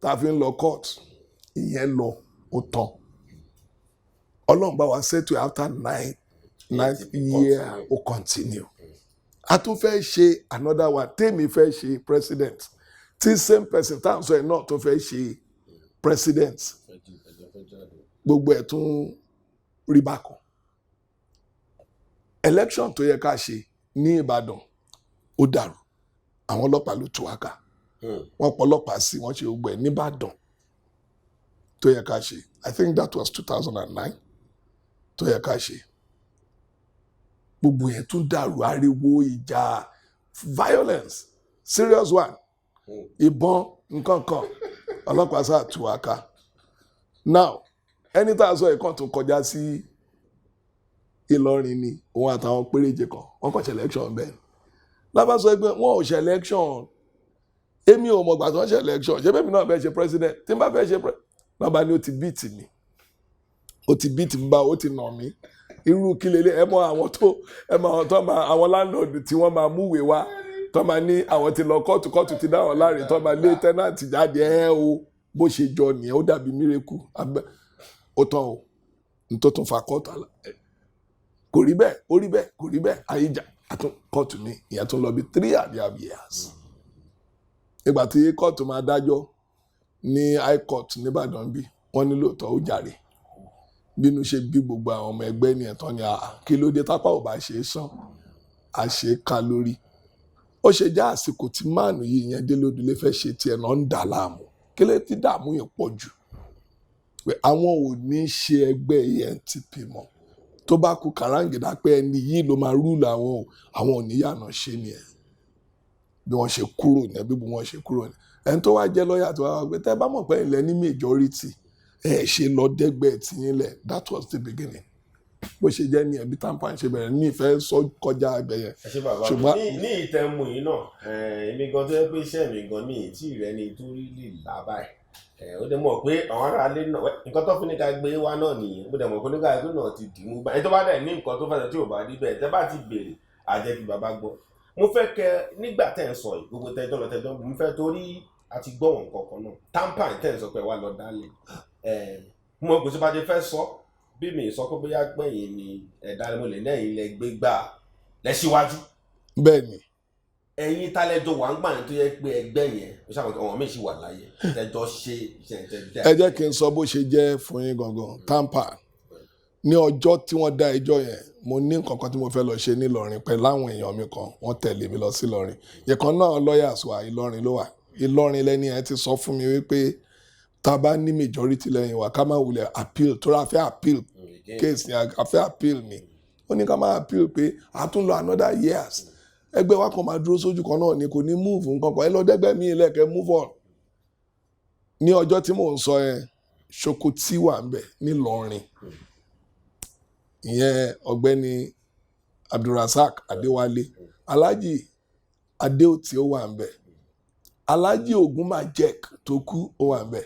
tá a fi ń lọ court. Ìyẹn lọ, ó tán. Ọlọ́run bá wa settle after nine year, ó continue. A tún fẹ́ ṣe another one, tèmi fẹ́ ṣe president, tí same person tá à ń sọ yìí náà tó fẹ́ ṣe president. Gbogbo ẹ̀ tún rí bákan. Election tó yẹ ká ṣe ní Ìbàdàn, ó dàrú. Àwọn ọlọ́pàá ló tú wa ká. Wọ́n pọ̀ ọlọ́pàá sí, wọ́n ṣe gbogbo ẹ̀ nìbàdàn tó yẹ ká ṣe. I think that was 2009 tó yẹ ká ṣe. Gbogbo yẹn tún dàrú, ariwo, ìjà, violence, serious one, ìbọn, nǹkan kan, ọlọ́pàá sáà tú wa ká. Now, ẹni tá a sọ ìkan tó kọjá sí Ìlọrin ni òun àtàwọn péréje kan, wọ́n kàn ṣe election bẹ́ẹ̀. Lábá sọ pé wọn ò ṣe election, èmi ò mọ̀gbà tó ń ṣe election. Ṣé bẹ́ẹ̀ mi náà fẹ́ ṣe president? Tí n bá fẹ́ ṣe president náà bá ní ó ti beat mi, ó ti beat mi bá, ó ti nà mí. Irú kí lélẹ̀? Ẹ mọ àwọn tó máa, àwọn landlord tí wọ́n máa múwèé wá, tó máa ní àwọn ti lọ kóòtù, kóòtù ti dá wọn láre, tó máa lé tenant jáde. Ẹ o, bó ṣe jọ nìyẹn, ó dàbí miracle. Ó tán o, n tó tún fa kóòtù kò rí bẹ́ẹ̀, ó rí bẹ́ẹ̀, kò rí bẹ́ẹ̀, àyíjà àtún kóòtù mi. Ìyẹn tún lọ bí 3.5 years. Ìgbà tí kóòtù máa dájọ́ ní high court nìbàdàn bí, wọ́n ní lóòótọ́, ó jàre. Bínú ṣe bí gbogbo àwọn ọmọ ẹgbẹ́ ní ẹ̀tọ́ ni, àà, kí ló dé? Tápá ò bá ṣe é sàn, à ṣe é ká lórí. Ó ṣe já àsìkò tí máàlù yìí yẹn dé lódìlé fẹ́ ṣe tiẹ̀ náà ń dà láàmú. Kí ló ti dààmú yẹn pọ̀ jù pé àwọn ò ní ṣe ẹgbẹ́ ANTP mọ́, tó bá kú kàráǹgìdá pé ẹni yìí ló máa rule àwọn o, àwọn ò ní yànà ṣe ni ẹ̀. Bí wọ́n ṣe kúrò ní, bí wọ́n ṣe kúrò ní, ẹni tó wá jẹ́ lọ́ọ̀yà tó wá wá pé tẹ́ bá mọ̀ pé ilẹ̀ ní majority, ẹ ṣe lọ dẹ́gbẹ́ tiyín lẹ̀. That was the beginning. Bó ṣe jẹ́ ní ẹbí TAMPAN ṣe bẹ̀rẹ̀ ní ìfẹ́ sọ kọjá ẹgbẹ́ yẹn. Ẹ ṣe, bàbá mi. Ṣùgbọ́n Ní ìtẹ̀mù yìí náà, èmi gan tó yẹ pé iṣẹ́ mi gan mi tí rẹ ni tó rí lè là báyìí. Ó dẹ̀ mọ̀ pé àwọn aráalé náà, nǹkan tó fi ní ká gbé wá náà nìyẹn. Mo dẹ̀ mọ̀ pé nígbà tó náà ti dì mú báyìí, ẹni tó bá dẹ̀ ní nǹkan tó fẹ́ tí ò bá rí bẹ́ẹ̀, tẹ́ bá ti béèrè, á jẹ́ kí bàbá gbọ́. Mo fẹ́ kẹ́ nígbà tẹ́ ń sọ yìí, gbogbo tẹ́jọ́ lọ tẹ́jọ́, mo fẹ́ torí a ti gbọ́ wọn kankan náà. TAMPAN tẹ́ ń sọ pé wà lọ dálẹ̀, mo kò sí bá ti fẹ́ sọ bí mi sọ pé bóyá pẹ̀yìn ni ẹ̀dá mo lè ní ẹ̀yin lẹ gbé gbà lẹ́síwájú. Bẹ́ẹ̀ ni. Ẹ̀yin tálẹ́jọ wà ń gbà yẹn tó yẹ pé ẹgbẹ́ yẹn ó ṣàwọn ọmọ mi sì wà láyé tẹjọ ṣe iṣẹ́ tẹjọ? Ẹ jẹ́ kí n sọ bó ṣe jẹ́ fún yín gangan. TAMPAN, ní ọjọ́ tí wọ́n dá ẹjọ́ yẹn, mo ní nǹkan kan tí mo fẹ́ lọ ṣe nílọrin pẹ̀lú àwọn èèyàn mi kan. Wọ́n tẹ̀lé mi lọ sí Ìlọrin. Ìkan náà lawyers wa, Ìlọrin ló wà. Ìlọrin lẹ́ni ẹ̀ ti sọ fún mi wípé tá a bá ní majority lẹ́yìn wa, ká má wulẹ̀ appeal, tó rà fẹ́ appeal case ni, a fẹ́ appeal ni. Ó ní ká má appeal, pé a tún lọ another years, ẹgbẹ́ wa kan máa dúró sójú kan náà ni, kò ní move nǹkan kan. Ẹ lọ dẹ́gbẹ́ mi lẹ́kẹ̀ẹ́, move on. Ní ọjọ́ tí mò ń sọ yẹn, Ṣokotí wà ń bẹ̀ nílọrin, ìyẹn Ọ̀gbẹ́ni Abdulrasaq Adéwálé, Alhaji Adéòtí ó wà ń bẹ̀, Alhaji Ogunmajek tó kú ó wà ń bẹ̀,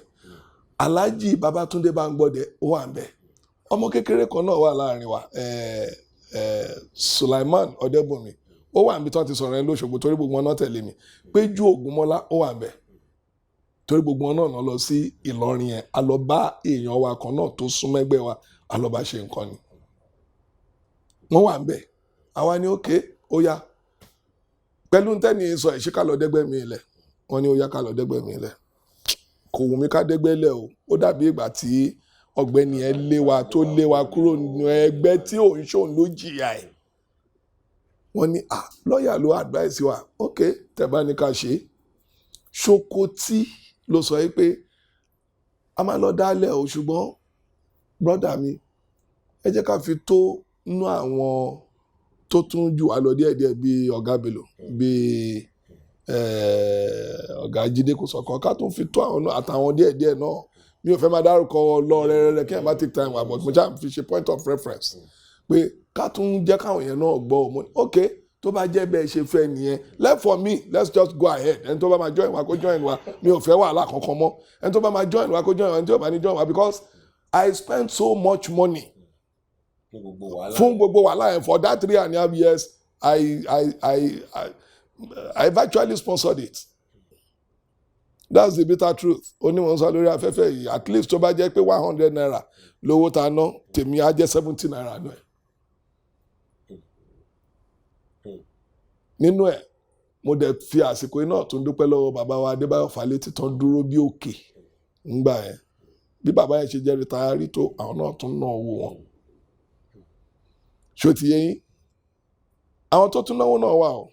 Alhaji Babatunde Bangbọ́dẹ ó wà ń bẹ̀, ọmọ kékeré kan náà wà láàrin wa, Sulaiman Ọdẹbùnmi, ó wà níbi tí wọ́n ti sọ̀rọ̀ yẹn lóṣogbo, torí gbogbo wọn náà tẹ̀lé mi. Péjú Ògúnmọ́lá ó wà ń bẹ̀, torí gbogbo wọn náà lọ sí Ìlọrin yẹn. A lọ bá èèyàn wa kan náà tó súnmọ́ ẹgbẹ́ wa, a lọ bá ṣe nǹkan ni. Wọ́n wà ń bẹ̀. Àwa ní òkè ó yá, pẹ̀lú ntẹ́ni sọ ẹ̀, ṣé ká lọ dẹ́gbẹ́ mi lẹ̀? Wọ́n ní ó yá, ká lọ dẹ́gbẹ́ mi lẹ̀. Kò wù mí ká dẹ́gbẹ́ lẹ̀ o. Ó dàbí ìgbà tí ọ̀gbẹ́ni ẹ lé wa, tó lé wa kúrò nínú ẹgbẹ́ tí òun ṣòun ló jìyà ẹ̀. Wọ́n ní à, lọ́ọ̀yà ló advice wa. Ok, tẹ́ bá ní ká ṣe é. Ṣokotí ló sọ yìí pé a máa lọ dálẹ̀ o, ṣùgbọ́n brother mi, ẹ jẹ́ ká fi tó nú àwọn tó tún jù wá lọ díẹ̀díẹ̀, bíi ọ̀gá Bello, bíi ọ̀gá Jídé Kòsọ́kọ́, ká tún fi tó àwọn náà àtàwọn díẹ̀díẹ̀ náà. Mi ò fẹ́ máa dárúkọ lọ rẹ́rẹ́rẹ́ kí ẹ má take time wa, but mo ṣáà fi ṣe point of reference pé ká tún jẹ́ káwọn yẹn náà gbọ́. Mo ní ok, tó bá jẹ́ bẹ́ẹ̀ ṣe fẹ́ nìyẹn, left for me, let's just go ahead. Ẹni tó bá máa join wa, kó join wa. Mi ò fẹ́ wàhálà kankan mọ́. Ẹni tó bá máa join wa, kó join wa. Ẹni tó bá ní join wa, because I spent so much money fún gbogbo wàhálà. Fún gbogbo wàhálà yẹn, for that 3.5 years, I virtually sponsored it. That's the bitter truth. Ó ní wọ́n sọ lórí afẹ́fẹ́ yìí, at least tó bá jẹ́ pé ₦100 lówó tá a ná, tèmi á jẹ́ ₦70 nù ẹ̀. Nínú ẹ̀, mo dẹ̀ fi àsìkò iná tún dúpẹ́ lọ́wọ́ bàbá wa Adébáyọ̀ Fálétí tán dúró bí òkè ńgbà yẹn. Bí bàbá yẹn ṣe jẹ́ retiree tó, àwọn náà tún ná owó wọn. Ṣó ti yé yín? Àwọn tó tún náwó náà wà o.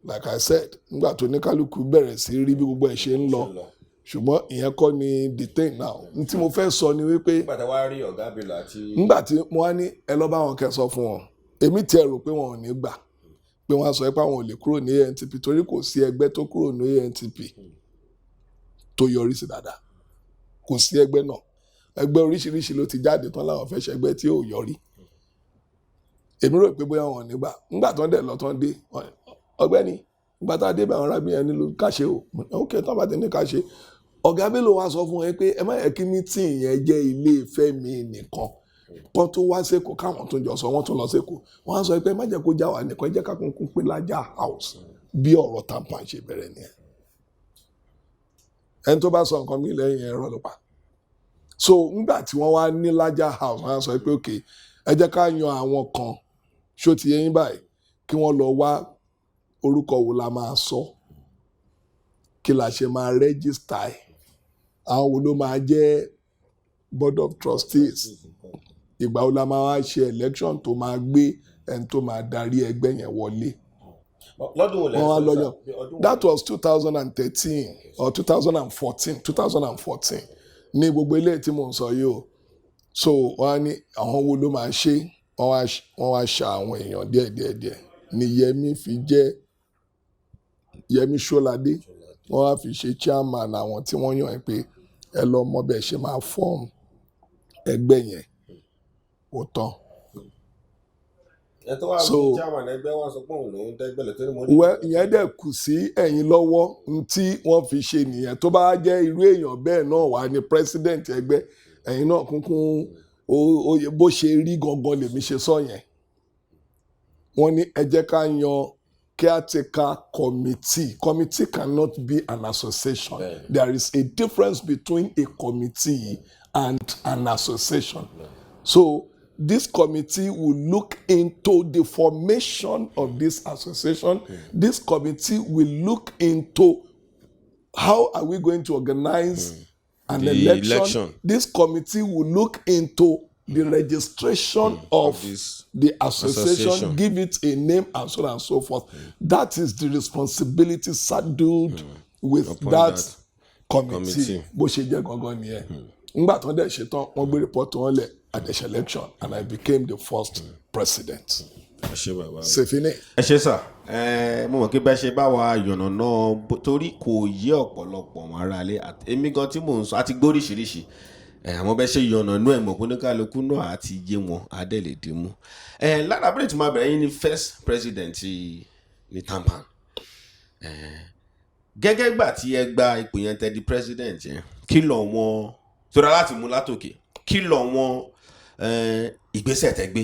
Like I said, nígbà tó ní kálukú bẹ̀rẹ̀ sí rí bí gbogbo ẹ̀ ṣe ń lọ, ṣùgbọ́n ìyẹn kọ́ ni the thing now. N tí mo fẹ́ sọ ni wípé Nígbà tí wàá rí ọ̀gá Bello àti nígbà tí mo wá ní ẹ lọ bá wọn kẹ́ sọ fún wọn, èmi tiẹ̀ rò pé wọn ò ní gbà, pé wọ́n á sọ pé àwọn ò lè kúrò ní ANTP, torí kò sí ẹgbẹ́ tó kúrò ní ANTP tó yọrí sí dáadáa. Kò sí ẹgbẹ́ náà. Ẹgbẹ́ oríṣiríṣi ló ti jáde tán láwọn fẹ́ ṣẹgbẹ́ tí ò yọrí. Èmi rò pé bóyá wọn ò ní gbà. Nígbà tán dẹ̀ lọ tán dé, ọ̀gbẹ́ni, nígbà tá a dé bá àwọn arábìnrin yẹn nílò káṣe o. Ok, tán bá ti ní káṣe, ọ̀gá Bello wá sọ fún ẹ pé ẹ má yẹ kí meeting yẹn jẹ́ ilé ìfẹ́ mi nìkan, kán tó wá sẹ́kọ̀ọ́ káwọn tó jọ sọ. Wọ́n tún lọ sẹ́kọ̀ọ́, wọ́n á sọ pé ẹ má jẹ́ kó já wa nìkan, ẹ jẹ́ ká kúnkún pé Laja House. Bí ọ̀rọ̀ TAMPAN ṣe bẹ̀rẹ̀ nìyẹn. Ẹni tó bá sọ nǹkan mi lẹ́yìn ẹ̀rọ ló pa. So ńgbà tí wọ́n wá ní Laja House, wọ́n á sọ pé ok, ẹ jẹ́ ká yan àwọn kan, ṣó ti yé yín báyìí, kí wọ́n lọ wá orúkọ wo la máa sọ, kí la ṣe máa register ẹ̀, àwọn wo ló máa jẹ́ board of trustees, ìgbà wo la máa wá ṣe election tó máa gbé ẹni tó máa darí ẹgbẹ́ yẹn wọlé. Lọ́dún wo lẹ́ Wọ́n wá sọ lọ́yọ̀. Sir? Ọdún wo? That was 2013 or 2014, 2014 ní gbogbo eléyìí tí mò ń sọ yìí o. So wọ́n á ní àwọn wo ló máa ṣe, wọ́n wá ṣa àwọn èèyàn díẹ̀ díẹ̀ díẹ̀ ní Yẹmí fi jẹ́ Yẹmí Ṣọ́ládé. Wọ́n wá fi ṣe chairman àwọn tí wọ́n yàn ẹ́ pé ẹ lọ mọ bẹ́ẹ̀ ṣe máa form ẹgbẹ́ yẹn. Ó tán. Ẹ tó wá bí chairman ẹgbẹ́ wa sọ pé òun lòún dẹ́gbẹ́ lẹ̀ torí mo ní. Well, ìyẹn dẹ̀ kù sí ẹ̀yin lọ́wọ́. N tí wọ́n fi ṣe nìyẹn. Tó bá jẹ́ irú èèyàn bẹ́ẹ̀ náà wà ní president ẹgbẹ́, ẹ̀yin náà kúnkún bó ṣe rí gangan lèmi ṣe sọ yẹn. Wọ́n ní ẹ jẹ́ ká yan caretaker committee. Committee cannot be an association. There is a difference between a committee and an association. So this committee will look into the formation of this association. This committee will look into how are we going to organize an The election. Election. This committee will look into the registration of this the association, association. Give it a name, and so on and so forth. That is the responsibility saddled with upon that, that committee. Committee. Bó ṣe jẹ́ gangan nìyẹn. Ngbà tó ń dẹ̀ ṣetán, wọ́n gbé report wọn lẹ̀ at the election, and I became the first president. Ẹ ṣé, bàbá mi. Sefini. Ẹ ṣé sà. Ẹ mo mọ̀ pé bẹ́ẹ̀ ṣe bá wa yànnà náà torí kò yé ọ̀pọ̀lọpọ̀ àwọn aráalé èmi gan tí mò ń sọ àti gbóríṣiríṣi ẹ, àwọn bẹ́ẹ̀ ṣe yànnà nú ẹ̀ mọ̀ pé oníkálukú náà àti yé wọn, á dẹ̀ lè dé mú ẹ lára abẹ́rẹ́ tí máa bẹ̀rẹ̀ yín ní first president ní TAMPAN. Ẹ gẹ́gẹ́ gbà tí ẹ gba ipò yẹn, tẹ́ di president yẹn, kí lọ wọn torí láti mú látòkè, kí lọ wọn ìgbésẹ̀ tẹ́ gbé,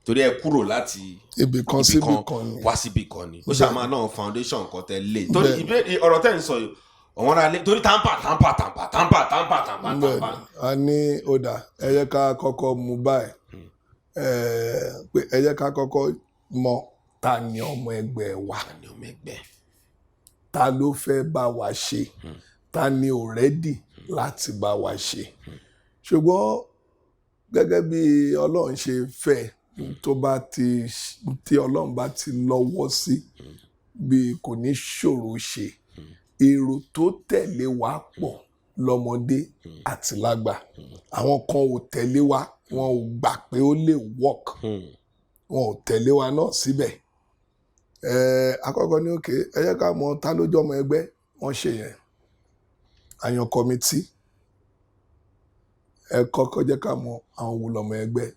torí ẹ kúrò láti Ibì kan ibì síbì kan ni. Wá síbì kan ni ó ṣàmà náà foundation kan tẹ lé torí Bẹ́ẹ̀ni. ìbéèrè ọ̀rọ̀ tẹ́ ń sọ yìí, ọ̀wọ́n ara lé torí TAMPAN, TAMPAN, TAMPAN, TAMPAN, TAMPAN, TAMPAN, Bẹ́ẹ̀ni. TAMPAN. A ní ó dà, ẹ jẹ́ ká kọ́kọ́ mú báyìí, pé ẹ jẹ́ ká kọ́kọ́ mọ ta ni ọmọ ẹgbẹ́ wa, Ní ọmọ ẹgbẹ́. Ta ló fẹ́ bá wa ṣe, ta ni ò ready láti bá wa ṣe. Ṣùgbọ́n gẹ́gẹ́ bí Ọlọ́run ṣe fẹ́, tó bá ti tí Ọlọ́run bá ti lọ́wọ́ sí, bí kò ní ṣòro ṣe. Èrò tó tẹ̀lé wa pọ̀ lọ́mọdé àti lágbà. Àwọn kan ò tẹ̀lé wa, wọn ò gbà pé ó lè work, wọn ò tẹ̀lé wa náà síbẹ̀. Àkọ́kọ́ ní òkè, ẹ jẹ́ ká mọ ta ló jẹ́ ọmọ ẹgbẹ́. Wọ́n ṣe yẹn, àyàn committee. Ẹ kọ́kọ́ jẹ́ ká mọ àwọn wo lọ́mọ ẹgbẹ́.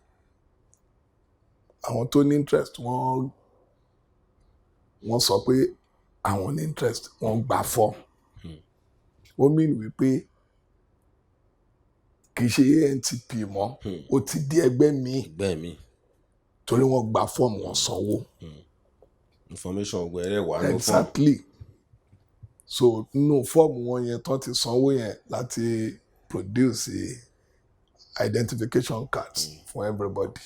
Àwọn tó ní interest, wọ́n sọ pé àwọn ní interest, wọ́n gbà form. Ó mean wípé kì í ṣe ANTP mọ́, ó ti di ẹgbẹ́ míì. Ẹgbẹ́ mi. Torí wọ́n gba fọ́ọ̀mù, wọ́n sanwó. Information ọgbẹ rẹ wà ní fún. Exactly. So nínú fọ́ọ̀mù wọn yẹn tán ti sanwó yẹn láti produce identification cards fún everybody.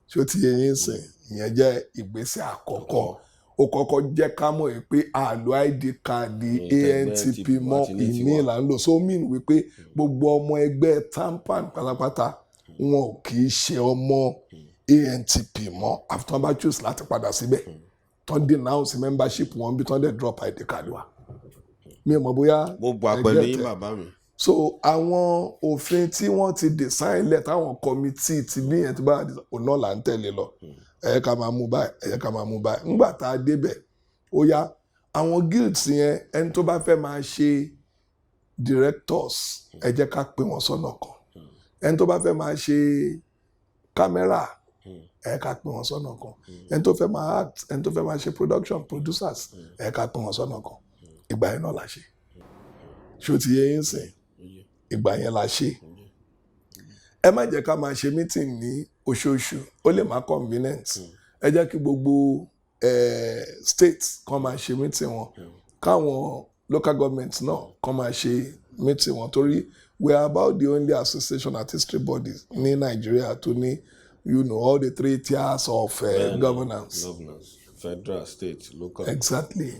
Ṣé ó ti yé yín sìn? Ìyẹn jẹ́ ìgbésẹ̀ àkọ́kọ́. Ó kọ́kọ́ jẹ́ ká mọ̀ yìí pé a lo ID card ANTP mọ́, àti ní ìmí tiwa. là ń lò. So mean wípé gbogbo ọmọ ẹgbẹ́ TAMPAN pátápátá, wọn ò kì í ṣe ọmọ ANTP mọ́, àfi tí wọ́n bá choose láti padà síbẹ̀, tán denounce membership wọn bí tán dẹ̀ drop ID card wa. Mi ò mọ̀ bóyá Mo wà ẹ pẹ̀lú get yín, ẹ̀. bàbá mi. So àwọn òfin tí wọ́n ti design lẹ̀, táwọn committee ti bí yẹn ti bá òun náà là ń tẹ̀lé lọ. Ẹ yẹ ká máa mú báyìí, ẹ yẹ ká máa mú báyìí. Ńgbà tá a débẹ̀, ó yá, àwọn guilds yẹn, ẹni tó bá fẹ́ máa ṣe directors, ẹ jẹ́ ká pè wọ́n sọ́nà kan. Ẹni tó bá fẹ́ máa ṣe camera, ẹ ká pè wọ́n sọ́nà kan. Ẹni tó fẹ́ máa act, ẹni tó fẹ́ máa ṣe production, producers, ẹ ká pè wọ́n sọ́nà kan. Ìgbà yẹn náà la ṣe. Ṣó ti yé yín sìn? Ìgbà yẹn la ṣe. Ẹ má jẹ́ ká máa ṣe meeting ní oṣooṣù, ó lè má convenient. Ẹ jẹ́ kí gbogbo state kan máa ṣe meeting wọn, káwọn local government náà kan máa ṣe meeting wọn, torí we are about the only association, artistry bodies ní Nàìjíríà tó ní all the three tiers of governance. Governance, federal, state, local. Exactly.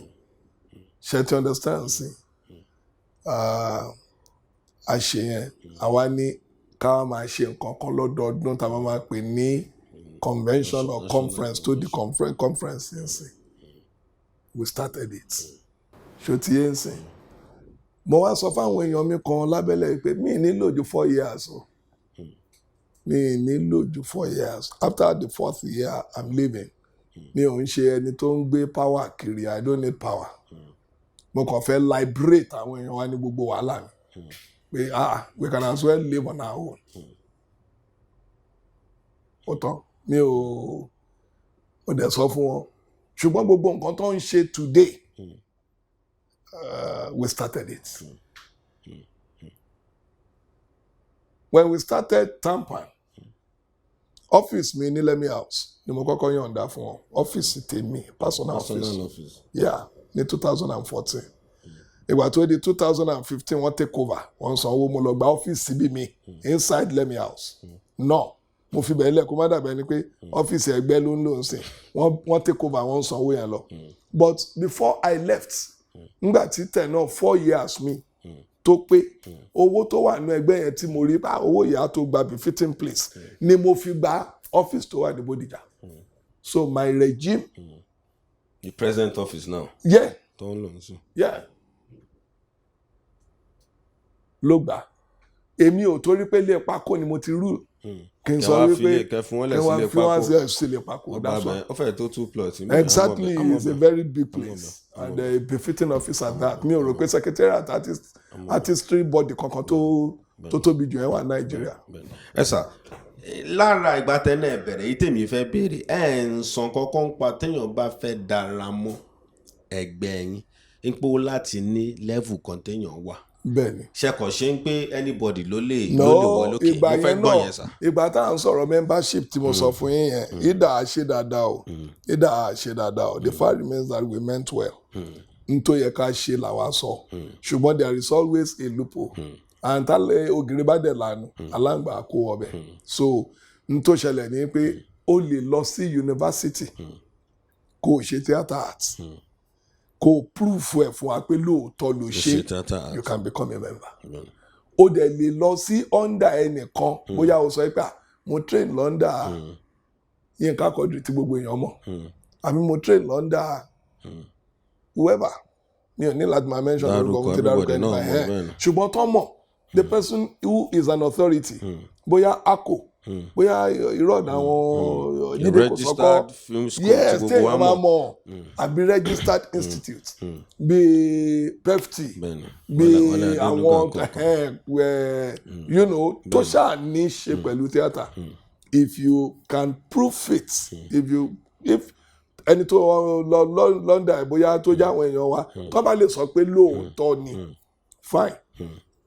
Ṣe ti understand sí? A ṣe yẹn. Àwa ní ká máa ṣe nǹkan kan lọ́dọọdún tá a máa máa pè ní convention or conference, tó di conference yẹn sìn. We started it. Ṣó ti yé ń sìn? Mo wá sọ fáwọn èèyàn mi kan lábẹ́lẹ̀ pé mi nílò ju 4 years o, mi nílò ju 4 years. After the fourth year, I'm leaving. Mi ò ń ṣe ẹni tó ń gbé power kiri. I don't need power. Mo kàn fẹ́ liberate àwọn èèyàn wa ní gbogbo wàhálà mi pé, ah, we can as well live on our own. Ó tán. Mi ò ó dẹ̀ sọ fún wọn, ṣùgbọ́n gbogbo nǹkan tó ń ṣe today, we started it. When we started TAMPAN, office mi ní Lemi House ni mo kọ́kọ́ yọ̀ǹda fún wọn, ọ́fíìsì tèmi, personal office. Personal office. Yeah, ní 2014. Ìgbà tó di 2015, wọ́n take over, wọ́n sanwó, mo lọ gba ọ́fíìsì bí mi inside Lemi House náà. Mo fi bẹ̀rẹ̀ lẹ̀ kó má dàbẹ̀ ni pé ọ́fíìsì ẹgbẹ́ ló ń lò ń sìn. Wọ́n take over, wọ́n sanwó yẹn lọ. But before I left, ngbà tí tẹ̀ náà 4 years mi tó pé, owó tó wà nínú ẹgbẹ́ yẹn tí mo rí bá owó ìyá tó gba befitting place ni mo fi gba ọ́fíìsì tó wà ní Bódìjà. So my regime. The present office now. Yeah. Tó ń lò ń sìn. Yeah, ló gbà. Èmi ò torí pé ilé pákó ni mo ti rú kí n sọ wípé kẹ fún wọn lẹ kí wọ́n sílé fi wọ́n pákó. sílé pákó. That's all. Ó fẹ́ tó two plots. Exactly, it's a very big place and a befitting office at that. Mi ò rò pé secretariat artistry body kankan tó tóbi jù ẹ́ wà Nàìjíríà. Ẹ sà, lára ìgbà tẹ́lẹ̀ bẹ̀rẹ̀ yìí, tèmi fẹ́ béèrè, ẹ̀ ń sàn kọ́kọ́ ń pa téèyàn bá fẹ́ dára mọ́ ẹgbẹ́ yín ipò láti ní level kan téèyàn wà. Bẹ́ẹ̀ni. Ṣẹkọ̀ ṣe ń pé anybody ló lè No, wọlé òkè? ìgbà Mo fẹ́ yẹn gbọ́ náà, yẹn sà. ìgbà tá à ń sọ̀rọ̀ membership tí mo sọ fún yín yẹn, ìdá a ṣe dáadáa o, ìdá a ṣe dáadáa o, the fact remains that we meant well. N tó yẹ ká ṣe làwa sọ, ṣùgbọ́n there is always a loophole, and tálẹ̀ ògiri bá dẹ̀ lànà, aláǹgbá kó ọbẹ̀. So n tó ṣẹlẹ̀ ni pé o lè lọ sí yunifásitì kó o ṣe theatre arts, kó o proof ẹ̀ fún wa pé lóòótọ́ ló ṣe, Ṣe theatre arts. you can become a member. O dẹ̀ lè lọ sí under ẹnìkan, bóyá o sọ pé, ah, mo train l'under Yínká Quadri tí gbogbo èèyàn mọ̀, àbí mo train l'under whoever. Mi ò ní láti máa mention orúkọ, mo ti dárúkọ Everybody ẹni náà báyìí mọ̀ ẹ̀. Bẹ́ẹ̀ ni. Ṣùgbọ́n tó mọ̀, the person who is an authority, bóyá ACO, bóyá irọ́ ọ̀nà àwọn Jídé Kòsọ́kọ́, Registered film school yes, tí gbogbo wa téèyàn máa mọ̀. mọ̀, àbí registered institute bíi PEFTI, bíi Wọlé Adénúgà àwọn kọ̀ọ̀kan. tó ṣáà ní ṣe pẹ̀lú theatre. If you can prove it, if you if ẹni tó lọ London, bóyá tó jẹ́ àwọn èèyàn wa tó bá lè sọ pé lóòótọ́ ni, fine.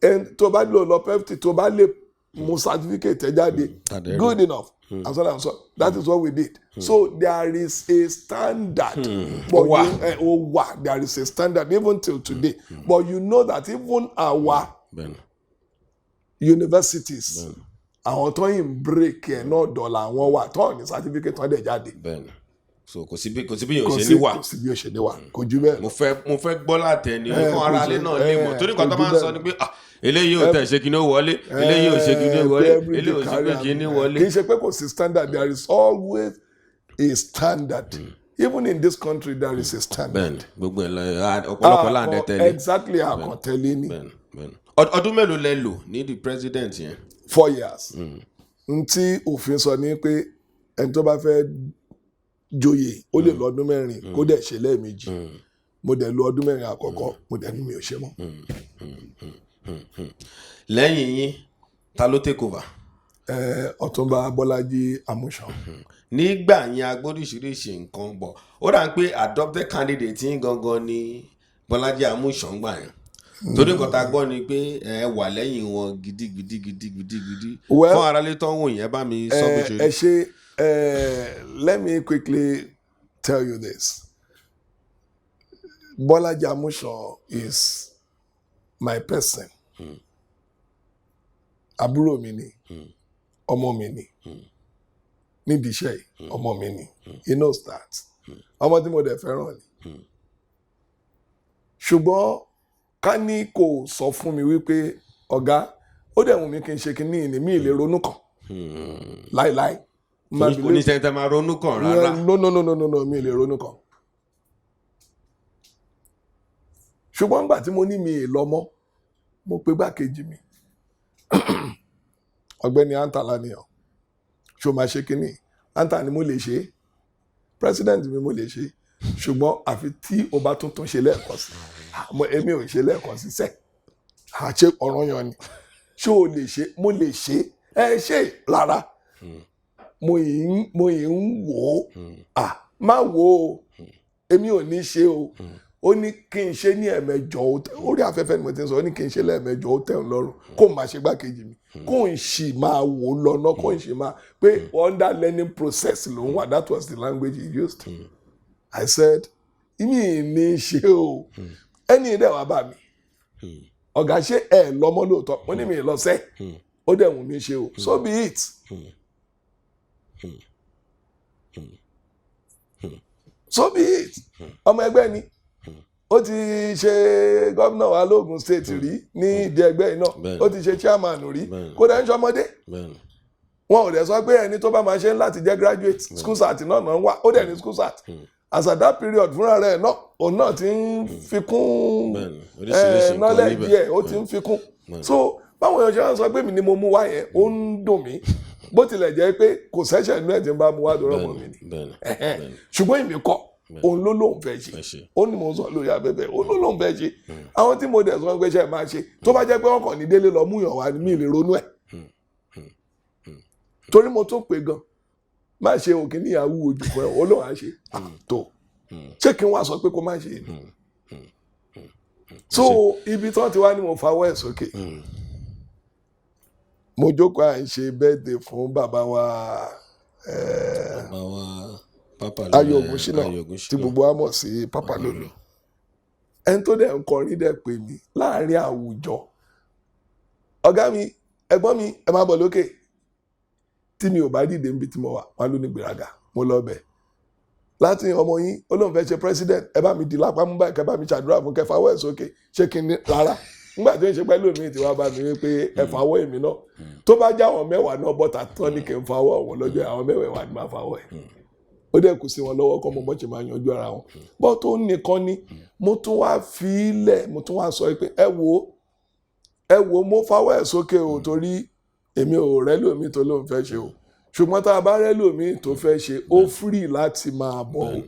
Ẹni tó bá lò lọ PEFTI, tó bá lè Mú certificate ẹ jáde. Tàdé rí. Good enough, and so on and so. That is what we did. So there is a standard, but Ó wà. you, ó wà. There is a standard even till today, but you know that even our Bẹ́ẹ̀ni. universities, àwọn tó ń break ẹ̀ náà, dọ̀là àwọn wà tó ní certificate tó ń dẹ̀ jáde. Bẹ́ẹ̀ni, so kò sí bí yóò Kò ṣe sí ní wà. Kò sí bí ó ṣe ní wà, kò jù bẹ́ẹ̀ lọ. Mo fẹ́ gbọ́ látẹni kọ́ ara lé náà lè mọ̀, torí nǹkan tó kò máa ń jù sọ bẹ́ẹ̀ ni pé, ah, eléyìí ò tẹ̀ ṣe kí ni ó wọlé, eléyìí ò ṣe kí ni ó wọlé, eléyìí ò ṣe pé kí ni wọlé. Kì í ṣe pé kò sí standard. There is always a standard. Even in this country there is a standard. Bẹ́ẹ̀ni, gbogbo ẹ̀ lọ, ọ̀pọ̀lọpọ̀ láǹdẹ tẹ́lẹ̀. Exactly, àkàntẹ́lẹ̀ ni. Bẹ́ẹ̀ni. Ọdún mélòó lẹ lò ní the president yẹn? 4 years. N tí òfin sọ ni pé ẹni tó bá fẹ́ joyè, ó lè lọ ọdún 4, kó dẹ̀ ṣe lẹ́ẹ̀mejì. Mo dẹ̀ lo ọdún 4 àkọ́kọ́, mo dẹ̀ ní mi ò ṣe mọ́. Lẹ́yìn yín, ta ló take over? Ọ̀túnba Bọ́lájí Amúsàn. Nígbà yẹn, agbóríṣiríṣi nǹkan bọ̀, ó dà ń pé adopted candidate yín gangan ni Bọ́lájí Amúsàn gbà yẹn, torí nǹkan tá a gbọ́ ni pé ẹ wà lẹ́yìn wọn gidigidi gidigidi gidi. Well, fún aráalé tó ń wò yẹn, bá mi sọ bó ṣe ẹ rí. ṣe. Let me quickly tell you this. Bọ́lájí Amúsàn is my person. Àbúrò mi ni, ọmọ mi ni nídìí iṣẹ́ yìí, ọmọ mi ni. He knows that. Ọmọ tí mo dẹ̀ fẹ́ràn ni. Ṣùgbọ́n ká ní kò sọ fún mi wípé ọ̀gá, ó dẹ̀ wù mí kí n ṣe kí ní ìní mi ì lè ronú kàn láíláí. Má believe- Oníṣẹ́ tẹ máa ronú kàn rárá. No, no, no, no, no, no, mi ì lè ronú kàn. Ṣùgbọ́n nígbà tí mo ní mi ì lọ mọ́, mo pe gbákejì mi, Ọ̀gbẹ́ni Anta Laniyan, ṣó máa ṣe kínní? Anta ni mo lè ṣe é, president mi, mo lè ṣe é, ṣùgbọ́n àfi tí o bá tún tún ṣe lẹ́ẹ̀kan sí. Àmọ́ èmi ò ṣe lẹ́ẹ̀kan sí sẹ́ àṣẹ ọ̀ràn yan ni. Ṣé o lè ṣe? Mo lè ṣe. Ẹ ṣe rárá, mo yìí ń wò ó. À má wò ó, èmi ò ní ṣe o. Ó ní kí n ṣe ní ẹ̀mẹjọ. Orí afẹ́fẹ́ ni mo ti ń sọ. Ó ní kí n ṣe lẹ́ẹ̀mẹjọ, ó tẹ̀ ń lọ́rùn kó máa ṣe gbákejì mi, kó n sì máa wò ó lọ́nà, kó n sì máa pé under learning process ló ń wà. That was the language he used. I said, mi ì ní ṣe o. Ẹni dẹ̀ wá bá mi, ọ̀gá, ṣé ẹ lọ́mọ lóòótọ́? Mo ní mi ì lọ sẹ́, ó dẹ̀ wù mí ṣe o. So be it. So be it. Ọmọ ẹgbẹ́ ni, ó ti ṣe gómìnà wa lóògùn State rí ní ìdí ẹgbẹ́ yìí náà. Ó ti ṣe chairman rí. Kódà ń ṣọmọdé. Wọn ò dẹ̀ sọ pé ẹni tó bá máa ṣe ń láti jẹ́ graduate. School cert náà náà ń wá, ó dẹ̀ ní school cert as at that period. Fúnra rẹ̀ náà, òun náà ti ń fi kún Oríṣiríṣi nǹkan knowledge níbẹ̀. Díẹ̀ ó ti ń fi kún. So báwọn èèyàn ṣe wá ń sọ pé mi ni mo mú wá yẹn, ó ń dùn mí, bó tilẹ̀ jẹ́ pé kò sẹ́sẹ̀ inú ẹ̀ tí ń bá mú wá dọ̀rọ̀ mọ́ mi ni. Ṣùgbọ́n èmi kọ́, òun ló lóun fẹ́ ṣe. Fẹ́ ṣe. Ó ní mo sọ lórí afẹ́fẹ́, ó ló lóun fẹ́ ṣe. Àwọn tí mo dẹ̀ sọ pé ṣe máa ṣe, tó bá jẹ́ pé wọ́n kàn ní délé lọ mú yàn wá ní, mi lè ronú ẹ̀, torí mo tún pè gan, má ṣe òkè ní ìyàwó ojú fún ẹ, ó lóun á ṣe tó. Ṣé kí n wá sọ pé kó má ṣe ni? So ibi tí wọ́n ti wá ní mo fawọ́ ẹ̀ sókè, mo jókòó, à ń ṣe birthday fún bàbá wa Bàbá wa Pápá. Ayọ̀ Ògúnṣínà, tí gbogbo wa mọ̀ sí Pápá Lòlò. Ẹni tó dẹ̀ ń kọrin dẹ̀ pè mí láàrin àwùjọ, ọ̀gá mi, ẹ̀gbọ́n mi, ẹ máa bọ̀ lókè. Tí mi ò bá dìde níbi tí mo wà, wọn ló ní gbéraga. Mo lọ bẹ̀ láti ọmọ yín, ó lóun fẹ́ ṣe president, ẹ bá mi di lápá mú báyìí, kẹ bá mi ṣàdúrà fún, kẹ fawọ́ ẹ̀ sókè. Ṣé kí n ní rárá? Nígbà tó ń ṣe pẹ́lú mi tí wàá bá mi wí pé ẹ fawọ́ èmi náà, tó bá já àwọn 10 náà bọ́ta tán ní kí n fawọ́ wọn lọ́jọ́, àwọn mẹ́wẹ̀ẹ̀wá ni máa fawọ́ ẹ̀. Ó dẹ̀ kù sí wọn lọ́wọ́ kọ́ mo bọ́ ṣe máa yanjú ara wọn bọ́. Tó nìkan ni mo tún wá fi í lẹ̀, mo tún wá sọ pé ẹ wo, ẹ wo, mo fawọ́ ẹ̀ sókè o, torí èmi ò rẹ́ lómi tó lóun fẹ́ ṣe o. Ṣùgbọ́n tá a bá rẹ́ lómi tó fẹ́ ṣe, ó free láti máa bọ̀ o.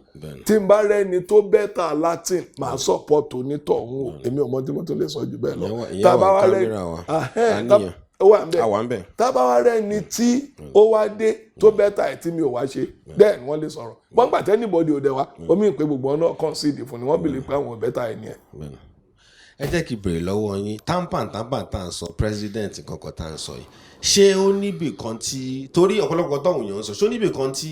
Tí n bá rẹ́ni tó better Latin, máa support onítọ̀hún o. Èmi ò mọ tí mo tún lè sọ jù bẹ́ẹ̀ lọ. Ìyẹn wà ní kámẹ́rà wa. Àníyàn. Ó wà ń bẹ̀. Àwa ń bẹ̀. Tá a bá wá rẹ́ni tí ó wá dé tó better ẹ̀ tí mi ò wá ṣe, then wọ́n lè sọ̀rọ̀. Wọ́n gbà tẹ́ anybody ò dẹ̀ wá omi ìpè, gbogbo ọ̀nà concede fún ni, wọ́n believe pé àwọn better ẹ̀ ni ẹ̀. Ẹ jẹ́ kí n béèrè lọ́wọ́ yín. TAMPAN, TAMPAN tá à ń sọ, president kankan tá à ń sọ yìí, ṣé ó níbì kan tí, torí ọ̀pọ̀lọpọ̀ tóun yàn ń sọ, ṣé ó níbì kan tí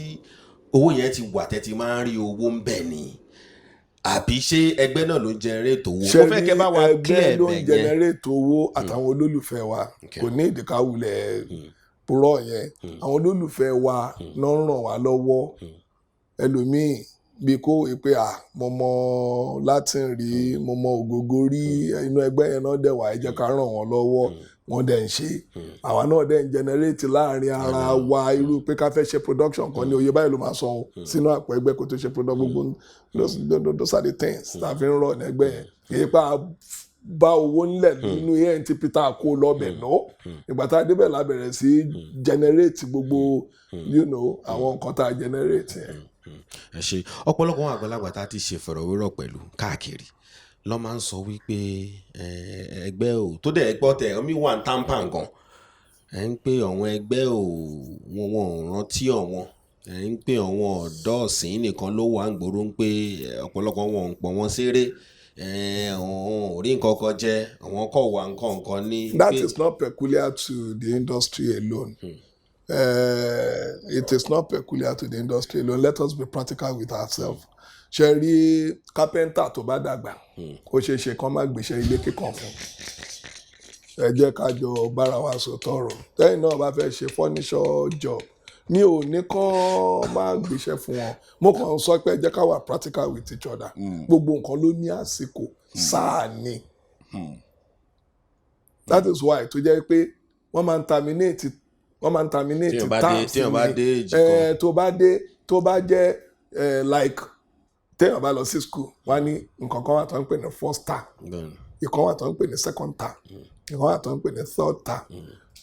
owó yẹn ti wà tẹ́ ti máa ń rí owó ń bẹ̀ ni, àbí ṣé ẹgbẹ́ náà ló ń generate owó? Ṣe Mo fẹ́ kẹ́ bá wa rí, ẹgbẹ́ clear ló ń bẹ̀ yẹn. generate owó àtàwọn olólùfẹ́ wa. Kò ní ìdíkàwulẹ̀ purọ́ yẹn. Àwọn olólùfẹ́ wa náà ń ràn wá lọ́wọ́. Ẹlòmíì bí kò wí pé, à, mo mọ Latin rí, mo mọ Ògógó rí, inú ẹgbẹ́ yẹn náà dẹ̀ wá, ẹ jẹ́ ká ràn wọ́n lọ́wọ́. Wọ́n dẹ̀ ń ṣe, àwa náà dẹ̀ ń generate láàrin ara wa. Irú pé ká fẹ́ ṣe production kan ní oye báyìí ló máa san o sínú àpò ẹgbẹ́ kó tó ṣe production. Gbogbo those are the things tá a fi ń rọ̀ ní ẹgbẹ́ yẹn. Kì í pa bá owó ńlẹ̀ nínú ANTP tá a kó lọ́bẹ̀ náà. Ìgbà tá a débẹ̀ la bẹ̀rẹ̀ sí generate gbogbo àwọn nǹkan tá a generate yẹn. Ẹ ṣe. Ọ̀pọ̀lọpọ̀ àwọn àgbàlagbà tá a ti ṣe fọ̀rọ̀wérọ̀ pẹ̀lú káàkiri lọ́ máa ń sọ wípé ẹgbẹ́ ò tó dẹ̀ gbọ́ tẹ̀ omi wà ń TAMPAN gan, ẹ̀ ń pé àwọn ẹgbẹ́ ò wọn ò rántí ọ̀wọ́n, ẹ̀ ń pé àwọn ọ̀dọ́ ọ̀sìn nìkan ló wà ń gbòòrò, ń pé ọ̀pọ̀lọpọ̀ wọn ò ń pọ̀ wọ́n ṣeré, àwọn ò rí nǹkan kan jẹ, àwọn kọ̀ wà nǹkan nǹkan ní. That is not peculiar to the industry alone. It is not peculiar to the industry alone. Let us be practical with ourselves. Ṣe rí, kápẹ́ńtà tó bá dàgbà, ó ṣeé ṣe kán má gbéṣẹ́ ilé kíkan fún. Ẹ jẹ́ ká jọ bára wa sọ tọrọ. Tẹ́yìn náà bá fẹ́ ṣe furniture job, mi ò ní kán má gbéṣẹ́ fún wọn. Mo kàn ń sọ pé ẹ jẹ́ ká wà practical with each other. Gbogbo nǹkan ló ní àsìkò, sáà ni. That is why tó jẹ́ pé wọ́n máa ń terminate Téèyàn bá dé- terms téèyàn bá ni. dé age kan. Tó bá dé, tó bá jẹ́ like téèyàn bá lọ sí school, wọ́n á ní nǹkan kan wà tó ń pè ní first term, ìkan wà tó ń pè ní second term, ìkan wà tó ń pè ní third term.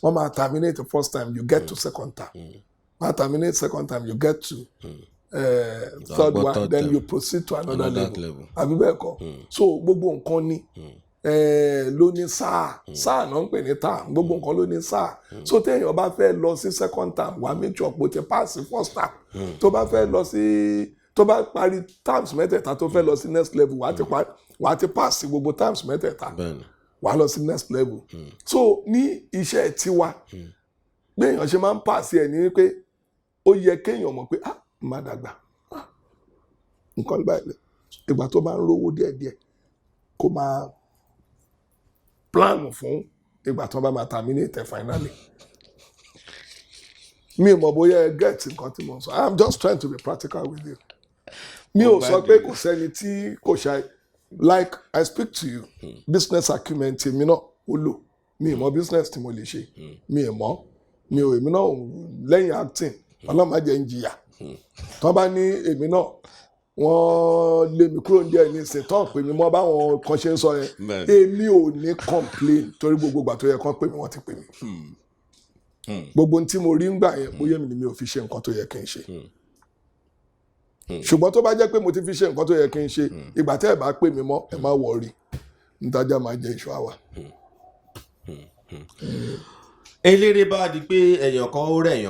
Wọ́n máa terminate first time, you get to second term. Wọ́n máa terminate second term, you get to third gbọ́ one, third then term. you proceed to another Another level. level. Àbí bẹ́ẹ̀ kọ́? So gbogbo nǹkan ni ló ní sáà. Sáà náà ń pè ní term. Gbogbo nǹkan ló ní sáà. So téèyàn bá fẹ́ lọ sí second term, wàá make sure pé o ti pass first term. Tó bá fẹ́ lọ sí, tó bá parí terms mẹ́tẹ̀ẹ̀ta, tó fẹ́ lọ sí next level, wàá ti pass gbogbo terms mẹ́tẹ̀ẹ̀ta, wàá lọ sí next level. So ní iṣẹ́ tiwa, béèyàn ṣe máa ń pass ẹ̀ ní wípé ó yẹ kéèyàn mọ̀ pé, ah, má dàgbà, ah, nǹkan báyìí. Ìgbà tó bá ń rówó díẹ̀díẹ̀, kó máa plan fún ìgbà tó bá máa terminate ẹ̀ finally. Mi ò mọ̀ bóyá ẹ get nǹkan tí mo sọ. I am just trying to be practical with you. Mi ò sọ pé kò sẹ́ni tí kò ṣe. Like I speak to you, business acumen tèmi náà ó lò. Mi ì mọ̀ business tí mo lè ṣe, mi ì mọ̀, mi ò, èmi náà lẹ́yìn acting, Ọlọ́run má jẹ́ ń jìyà. Tó bá ní èmi náà wọ́n lé mi kúrò ní ẹ̀ ní ìsìn tán, pè mí mọ́ báwọn kan ṣe ń sọ yẹn, èmi ò ní complain, torí gbogbo ìgbà tó yẹ kán pè mí, wọ́n ti pè mí. Gbogbo ohun tí mo rí ń gbà yẹn, bóyá èmi ni mi ò fi ṣe nǹkan tó yẹ kí n ṣe. Ṣùgbọ́n tó bá jẹ́ pé mo ti fi ṣe nǹkan tó yẹ kí n ṣe, ìgbà tẹ́ ẹ bá pè mí mọ́, ẹ má worry, ntajà máa jẹ ìṣọ́ àwà. Eléré bá di pé èèyàn kan ó rẹ̀,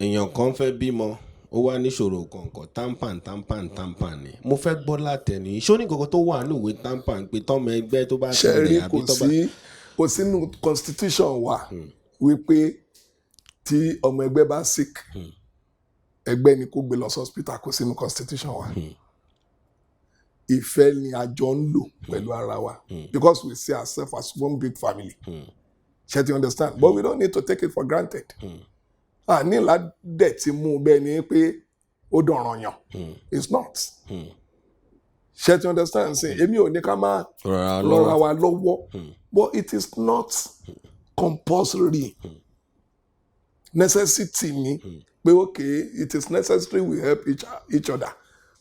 èèyàn kan fẹ́ bímọ, ó wá níṣòro kọ̀ọ̀kan, TAMPAN, TAMPAN, TAMPAN ni mo fẹ́ gbọ́ látẹnu yìí. Ṣó ní kankan tó wà ní ìwé TAMPAN pé tọ́mọ ẹgbẹ́ tó bá Ṣe tẹ̀lé rí, àbí kò tó bá sí, kò sínú constitution wa wípé tí ọmọ ẹgbẹ́ bá sick, ẹgbẹ́ ni kó gbé lọ sí hospital. Kò sínú constitution wa. Ìfẹ́ ni a jọ ń lò pẹ̀lú ara wa, because we see ourselves as one big family. Ṣe ti understand? But we don't need to take it for granted. A ní ládẹ̀ tí mú un bẹ́ẹ̀ ni pé ó dọ̀ràn yàn. It's not. Ṣe ti understand? Sí, èmi ò ní ká máa rọra rọra lọ́wọ́ wa lọ́wọ́, but it is not compulsory. Necessity ni pé, okay, it is necessary we help each other,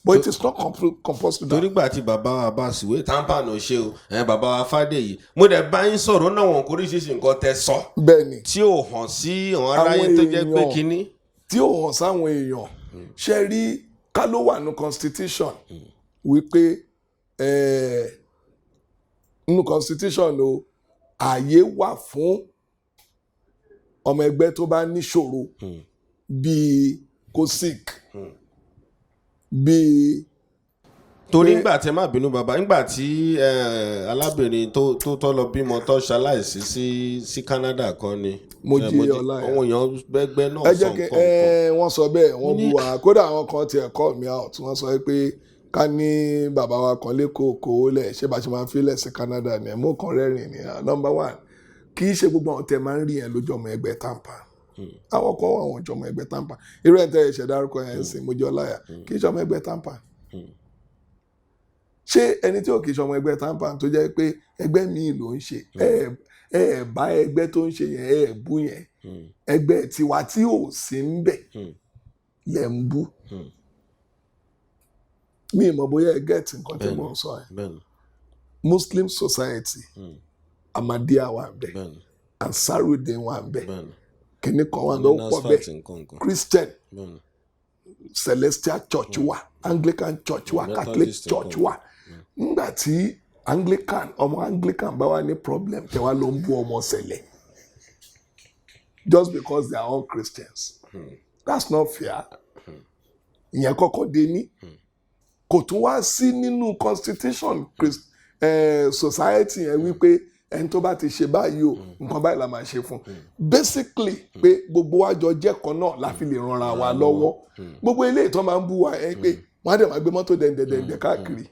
but it is not compulsory. Torí gbà tí bàbá wa bá sùwé, TAMPAN ò ṣe o, ẹ bàbá wa Fádèyí, mo dẹ̀ bá yín sọ̀rọ̀ náà, wọn kò oríṣiríṣi nǹkan tẹ sọ Bẹ́ẹ̀ ni. tí ò hàn sí àwọn aráyé tó jẹ́ pé èèyàn kínní. Tí ò hàn sáwọn èèyàn. Ṣe rí, ká ló wà ní constitution wípé nínú constitution o, ààyè wà fún ọmọ ẹgbẹ́ tó bá níṣòro, bíi kó sick, bíi Torí ńgbà tí, ẹ má bínú bàbá, ńgbà tí alábìnrin tó lọ bímọ, tó ṣaláìsí sí Canada kan ni. Mojí Ọláìyá. Àwọn èèyàn gbẹgbẹ náà Ẹ sọ jẹ́ kí nǹkan kan. Wọ́n sọ bẹ́ẹ̀, wọ́n bú wa. Kódà àwọn kan tiẹ̀ call me out, wọ́n sọ pé ká ní bàbá wa kan lẹ́kọ̀ọ́ kówó lẹ̀, ṣé bá ṣe máa ń filẹ̀ sí Canada ni? Ẹ̀ mú kan rẹ́rìn ni. Ah, number one, kì í ṣe gbogbo àwọn tẹ máa ń rí yẹn lójú ọmọ ẹgbẹ́ TAMPAN. Àwọn kan wà, àwọn ọmọ ẹgbẹ́ TAMPAN. Irú ẹ̀ tẹ́ ẹ ṣẹ̀ dárúkọ yẹn ń sìn, Mojí Ọláìyá, kì í ṣe ọmọ ẹgbẹ́ TAMPAN. Ṣé ẹni tí ò kì í ṣe ọmọ ẹgbẹ́ TAMPAN, tó jẹ́ pé ẹgbẹ́ míì ló ń ṣe, ẹ bá ẹgbẹ́ tó ń ṣe yẹn, ẹ bú yẹn, ẹgbẹ́ tiwa tí ò sí ń bẹ̀ lẹ̀ ń bú? Mi ì mọ̀ bóyá ẹ get nǹkan tí mò ń sọ yẹn. Bẹ́ẹ̀ni. Muslim Society, Ahmadiyya wà ń bẹ̀, Ansarudeen wà ń bẹ̀, kìnnì kan wà ń bẹ̀, ó pọ̀ Nasfat bẹ́ẹ̀. Nǹkan nǹkan. Christian, Celestial Church wà, Anglican Church wà, Catholic Methodist Church nǹkan. wà. Nígbà tí Anglican, ọmọ Anglican bá wà ní problem, tẹ wá ló ń bú ọmọ Sẹ̀lẹ̀ just because they are all Christians, that's not fair. Ìyẹn kọ́kọ́ dé ní kò tún wá sí nínú constitution society yẹn wípé ẹni tó bá ti ṣe báyìí o, nǹkan báyìí la máa ṣe fún. Basically pé gbogbo wa jọ jẹ́ kan náà la fi lè ranra wa lọ́wọ́. Gbogbo eléyìí tó máa ń bú wa ẹ pé wọ́n á dẹ̀ máa gbé mọ́tò dẹ̀ǹdẹ̀dẹ̀ǹdẹ̀ káàkiri.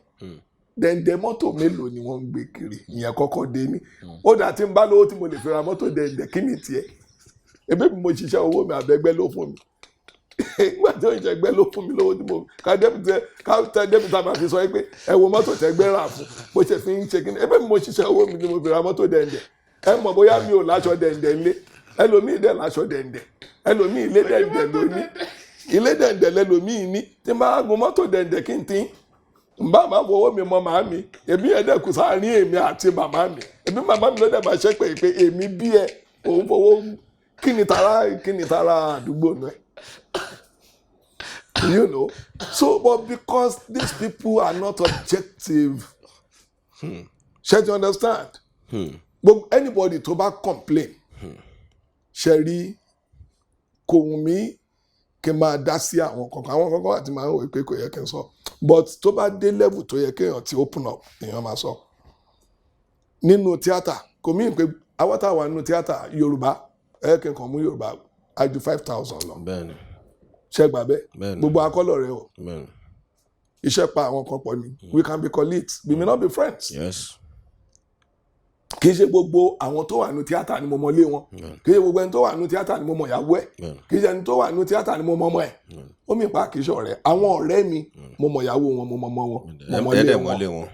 Dẹ̀ǹdẹ̀ mọ́tò mélòó ni wọ́n ń gbé kiri? Ìyẹn kọ́kọ́ dé ní. Ó dà, tí n bá lówó tí mo lè fi ra mọ́tò dẹ̀ǹdẹ̀, kí ni tiẹ̀? Ebi mi mo ṣiṣẹ́ owó mi, àbẹ́gbẹ́ ló fún mi? Nígbà tí òun ṣẹgbẹ́ ló fún mi lówó tí mo ká débìtì ká tẹ débìtì máa fi sọ pé ẹ wo mọ́tò tẹ́gbẹ́ rà fún bó ṣe fi ń ṣe kí ni. Ebi mi mo ṣiṣẹ́ owó mi ni mo fi ra mọ́tò dẹ̀ǹdẹ̀. Ẹ mọ̀ bóyá mi ò láṣọ dẹ̀ǹdẹ̀ ńlé. Ẹlòmíì dẹ̀ láṣọ dẹ̀ǹdẹ̀, ẹlòmíì ilé dẹ̀ǹdẹ̀ lóní, ilé dẹ̀ǹdẹ̀ lẹlòmíì ní. Tí n bá gun mọ́tò dẹ̀ǹdẹ̀, kí n tí n bá máa fọwọ́ mi mọ màá mi, èmi ẹ̀ dẹ̀ kù sáàárín èmi àti màmá mi. Èmi màmá mi ló dẹ̀ máa ṣe pé èmi bí ẹ òun fọwọ́ kí ni tara, kí ni tara àdúgbò náà. So but because these people are not objective, ṣé you understand? Gbogbo anybody tó bá complain, ṣe rí, kò wù mí kí n máa dá sí àwọn kankan. Àwọn kankan àti máa ń wò pé kò yẹ kí n sọ, but tó bá dé level tó yẹ kéèyàn ti open up, èèyàn máa sọ. Nínú tíátà, kò mí pé àwọn táwa nínú tíátà Yorùbá, ẹ kí n kàn mú Yorùbá, á ju 5,000 lọ. Ṣe gbà bẹ́ẹ̀? Bẹ́ẹ̀ni. Gbogbo akọ́lọ̀ rẹ o. Iṣẹ́ pa àwọn kan pọ̀ ni. We can be colleagues, we may not be friends. Kì í ṣe gbogbo àwọn tó wà nínú tíátà ni mo mọ ilé wọn. Kì í ṣe gbogbo ẹni tó wà nínú tíátà ni mo mọ ìyàwó ẹ̀. Kì í ṣe ẹni tó wà nínú tíátà ni mo mọ ọmọ ẹ̀. Ó mì pa kì í ṣe ọ̀rẹ́. Àwọn ọ̀rẹ́ mi, mo mọ ìyàwó wọn, mo mọ ọmọ wọn, mo mọ ilé Ẹ̀ẹ́dẹ̀ wọn. Mọ́lé wọn.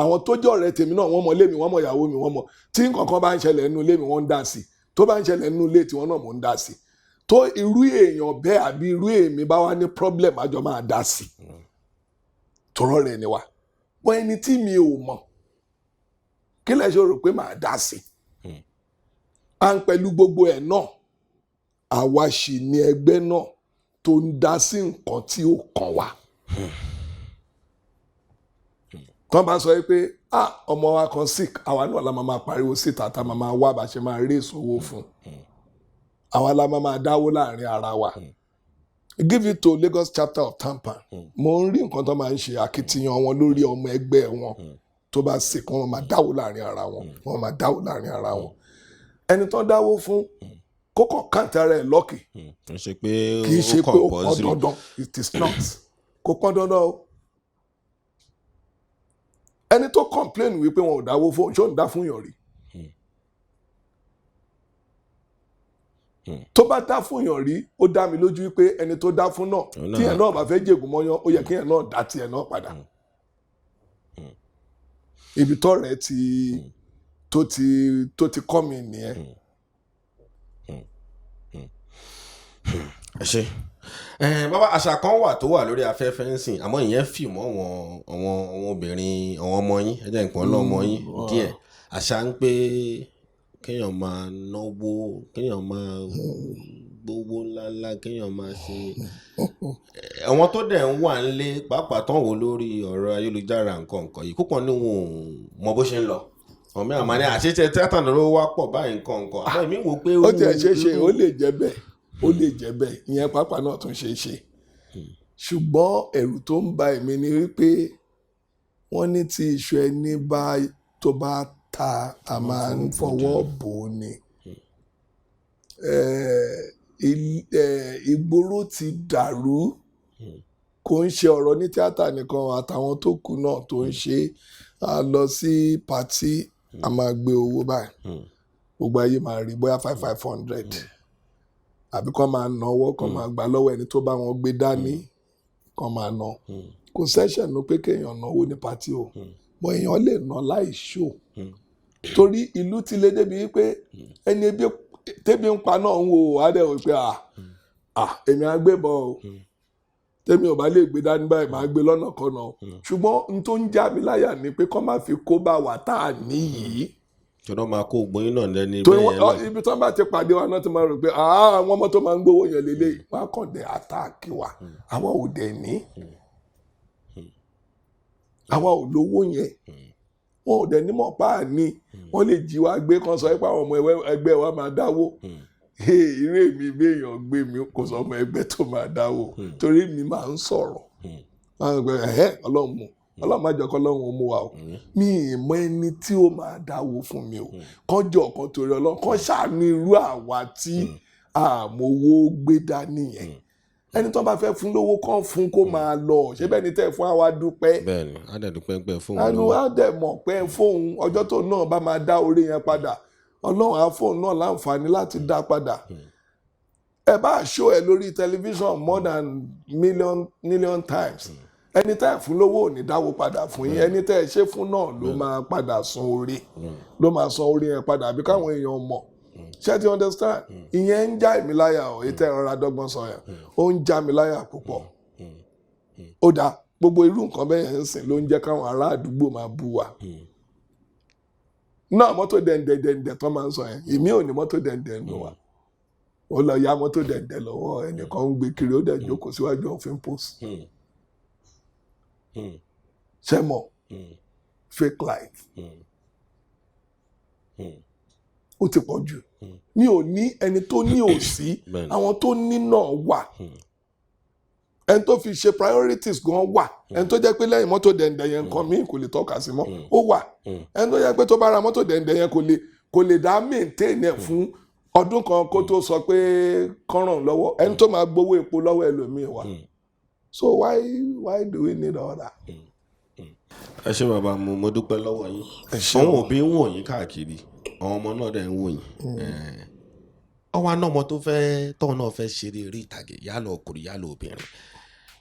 Àwọn tó jẹ́ ọ̀rẹ́ tèmi náà, wọ́n mọ ilé mi, wọ́n mọ ìyàwó mi, wọ́n mọ tí nǹkan kan bá ń ṣẹlẹ̀ nínú ilé mi, wọ́n ń dá sí. Tó bá ń ṣẹlẹ̀ nínú ilé tiwọn náà, mò ń dá sí. Tó irú èèyàn bẹ́ẹ̀ àbí irú èmi bá wá ní problem, àjọ máa dá sí tọrọ rẹ̀ ni wa. Wọ́n ẹni tí mi ò mọ̀, kí lẹ ṣe rò pé màá dá sí? À ń pẹ̀lú gbogbo ẹ̀ náà, àwa sì ní ẹgbẹ́ náà tó ń dá sí nǹkan tí ó kàn wá. Tọ́ bá sọ pé ah, ọmọ wa kan sick, àwa náà la máa pariwo síta, tá máa wá bá ṣe máa raise owó fún. Àwa la máa dáwó láàrin ara wa. Give it to Lagos chapter of TAMPAN, mo ń rí nǹkan tó máa ń ṣe, akitiyan wọn lórí ọmọ ẹgbẹ́ wọn tó bá sick. Wọ́n máa dáwó láàrin ara wọn, wọ́n máa dáwó láàrin ara wọn. Ẹni tó dáwó fún kókò count ara ẹ̀ lucky. Kì í ṣe pé Kì í ṣe ó pé ó pọn compulsory. dandan. It is not, kò pọn dandan o. Ẹni tó complain wípé wọn ò dáwó fún, ṣó ń dá fún yàn rí? Tó bá dá fún yàn rí, ó dá mi lójú wípé ẹni tó dá fún náà, Òun náà tíyẹn náà bá fẹ́ jègùn mọ́yán, ó yẹ kíyẹn náà dá tiẹ̀ náà padà. Ibi tọ́rẹ̀ ti tó ti kọ́ mi nìyẹn. Ẹ ṣe ẹ bàbá. Àṣà kan wà tó wà lórí afẹ́fẹ́ ń sìn, àmọ́ ìyẹn fì mọ́ àwọn obìnrin, àwọn ọmọ yín, ẹ jẹ́ nǹkan lọ́mọ yín díẹ̀. Àṣà ń pé kéèyàn máa náwó, kéèyàn máa gbowó ńláńlá, kéèyàn máa ṣe àwọn tó dẹ̀ ń wà nílé pàápàá tán wò lórí ọ̀rọ̀ ayélujára, nǹkan nǹkan yìí púpọ̀ ní wọn ò mọ bó ṣe ń lọ. Ọmọ àmọ́ ní àṣetẹ tíátà ló wá pọ̀ báyìí, nǹkan nǹkan, àmọ́ èmi wò pé Ó tiẹ̀ ṣeé ṣe, ó lè jẹ́ bẹ́ẹ̀, ó lè jẹ́ bẹ́ẹ̀. Ìyẹn pàápàá náà tún ṣeé ṣe. Ṣùgbọ́n ẹ̀rù tó ń ba èmi ni wípé wọ́n ní tí iṣu ẹni bá tó bá ta, a máa ń fọwọ́ bò ó ni. Ìgboro ti dàrú. Kò ń ṣe ọ̀rọ̀ ní tíátà nìkan, àtàwọn tó kù náà tó ń ṣe. A lọ sí party, a máa gbé owó báyìí, gbogbo ayé máa rí bóyá five five hundred, àbí kán máa náwó, kán máa gbà lọ́wọ́ ẹni tó bá wọn gbé dání, kán máa ná. Kò sẹ́ṣẹ̀ nu pé kéèyàn náwó ní party o, bọ́ èèyàn lè ná láì ṣò, torí ìlú ti lé débi wípé ẹni ebi tẹ́bi ń pa náà ń wo àádẹ́ wò pé, à à, èmi á gbé bọ́ o, tẹ́mi ò bá lè gbé dání báyìí, máa gbé lọ́nà kan náà. Ṣùgbọ́n n tó ń já mi láyà ni pé kọ́ má fi kó bá wa tá a níyìí. Tọ́dọ̀ máa kó gbóyin náà lẹ́ni torí bẹ́ẹ̀ wọn yẹn náà. Ibi tí wọ́n bá ti pàdé wa náà ti máa rò pé, "Ah, àwọn ọmọ tó máa ń gbowó yẹn lélẹ́yìí." Wọ́n á kàn dé attack wa. Àwa ò dẹ̀ ní, àwa ò lówó yẹn, wọn ò dẹ̀ ní mọ̀ pa á ní. Wọ́n lè jí wa gbé, kan sọ pé àwọn ọmọ ẹgbẹ́ wa máa dáwó. Irú èmi bí èèyàn gbé mi, kò sọ ọmọ ẹgbẹ́ tó máa dáwó, torí mi máa ń sọ̀rọ̀. Máa ń gbé ẹ̀hẹ́, Ọlọ́run mú, Ọlọ́run má jẹ́ kọ́ Ọlọ́run ó mú wa o. Mi ì mọ ẹni tí ó máa dáwó fún mi o. Kánjọ kan, torí Ọlọ́run, kán ṣàánú irú àwa tí àmowó gbé dání yẹn. Ẹni tó bá fẹ́ fún lówó, kán fún kó máa lọ. Ṣé bẹ́ẹ̀ ni tẹ́ fún àwa dúpẹ́. Bẹ́ẹ̀ni, á dẹ̀ dúpẹ́ pẹ́ fún wọn ẹnu lówó. Á dẹ̀ mọ̀ pé fóun ọjọ́ tó náà bá máa dá orí yẹn padà, Ọlọ́run á fóun náà láǹfààní láti dá padà. Ẹ bá ṣó ẹ lórí tẹlifíṣàn more than million million times, ẹni tẹ́ ẹ fún lówó ò ní dáwó padà fún yín. Ẹni tẹ́ ẹ ṣe fún náà ló máa padà san orí, ló máa san orí yẹn padà, àbí káwọn èèyàn mọ̀. Ṣé ti understand? Ìyẹn ń já èmi láyà o. Ètò ẹ̀rọ adọ́gbọ́n sọ yẹn, ó ń já mi láyà púpọ̀. Ó dáa, gbogbo irú nǹkan bẹ́ẹ̀ yẹn ń sìn ló ń jẹ́ káwọn ará àdúgbò máa bú wa náà. Mọ́tò dẹ̀ǹdẹ̀ dẹ̀ǹdẹ̀ tó máa ń sọ yẹn, èmi ò ní mọ́tò dẹ̀ǹdẹ̀ nù wa. Ó lọ ya mọ́tò dẹ̀ǹdẹ̀ lọ́wọ́ ẹnìkan, ń gbé kiri, ó dẹ̀ jókòó síwájú òfin post. Ṣé mọ̀, fake life, ó ti pọ̀ jù. Mi ò ní ẹni tó ní òsí. Àwọn tó ní náà wà, ẹni tó fi ṣe priorities gan wà, ẹni tó jẹ́ pé lẹ́yìn mọ́tò dẹ̀ǹdẹ̀ yẹn, nǹkan míì kò lè tọ́ka sí mọ́, ó wà. Ẹni tó jẹ́ pé tó bá ra mọ́tò dẹ̀ǹdẹ̀ yẹn, kò lè dá maintain ẹ̀ fún ọdún kan kó tó sọ pé kán ràn lọ́wọ́. Ẹni tó máa gbowó epo lọ́wọ́ ẹlòmíì wà. So why do we need all that? Ẹ ṣé bàbá, mo dúpẹ́ lọ́wọ́ yín. Ẹ ṣé. Àwọn òbí ń wò yín káàkiri, àwọn ọmọ náà dẹ̀ ń wò yín. Ọwọ́ aná ọmọ tó fẹ́ tóun náà fẹ́ ṣeré eré ìtàgé, yálà ọkùnrin, yálà obìnrin,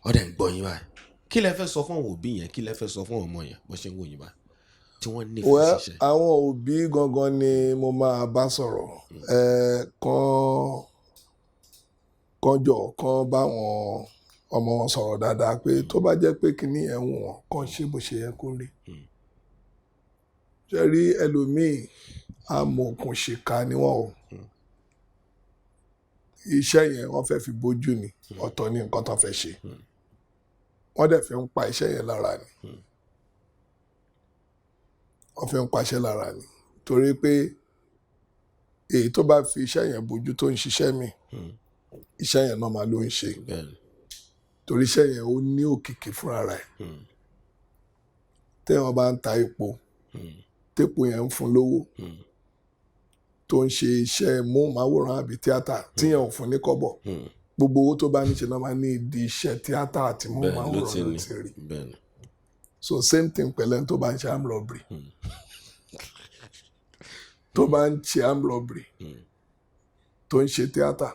ó dẹ̀ ń gbọ́ yín báyìí. Kí lẹ fẹ́ sọ fún àwọn òbí yẹn? Kí lẹ fẹ́ sọ fún àwọn ọmọ yẹn bó ṣe ń wò yín báyìí tí wọ́n nífẹ̀ẹ́ Well, síṣẹ́? àwọn òbí gangan ni mo máa bá sọ̀rọ̀. Ẹ kán jọ kán bá wọn ọmọ wọn sọ̀rọ̀ dáadáa pé tó bá jẹ́ pé kinní ẹ̀ ń wù wọ́n, kán ṣe bó ṣe yẹ kó rí. Ṣe rí ẹlòmíì, amòòkùnṣìkà ni wọ́n o. Iṣẹ́ yẹn, wọ́n fẹ́ fi bójú ni, ọ̀tọ̀ ní nǹkan tó fẹ́ ṣe. Wọ́n dẹ̀ fi ń pa iṣẹ́ yẹn lára ni. Wọ́n fi ń paṣẹ́ lára ni, torí pé èyí tó bá fi iṣẹ́ yẹn bójú tó ń ṣiṣẹ́ mi, iṣẹ́ yẹn náà máa ló ń ṣe, torí iṣẹ́ yẹn, ó ní òkìkí fúnra rẹ̀. Téèyàn bá ń ta epo, tépo yẹn ń fún lówó, tó ń ṣe iṣẹ́ móhùnmáwòrán àbí tíátà tíyẹn ò fún ní kọ́bọ̀, gbogbo owó tó bá ní ṣe náà máa ní ìdí iṣẹ́ tíátà àti Bẹ́ẹ̀ni, ló móhùnmáwòrán ti ló ní ti rí. So same thing pẹ̀lú ẹni tó bá ń ṣe armed robbery. Tó bá ń ṣe armed robbery, tó ń ṣe tíátà,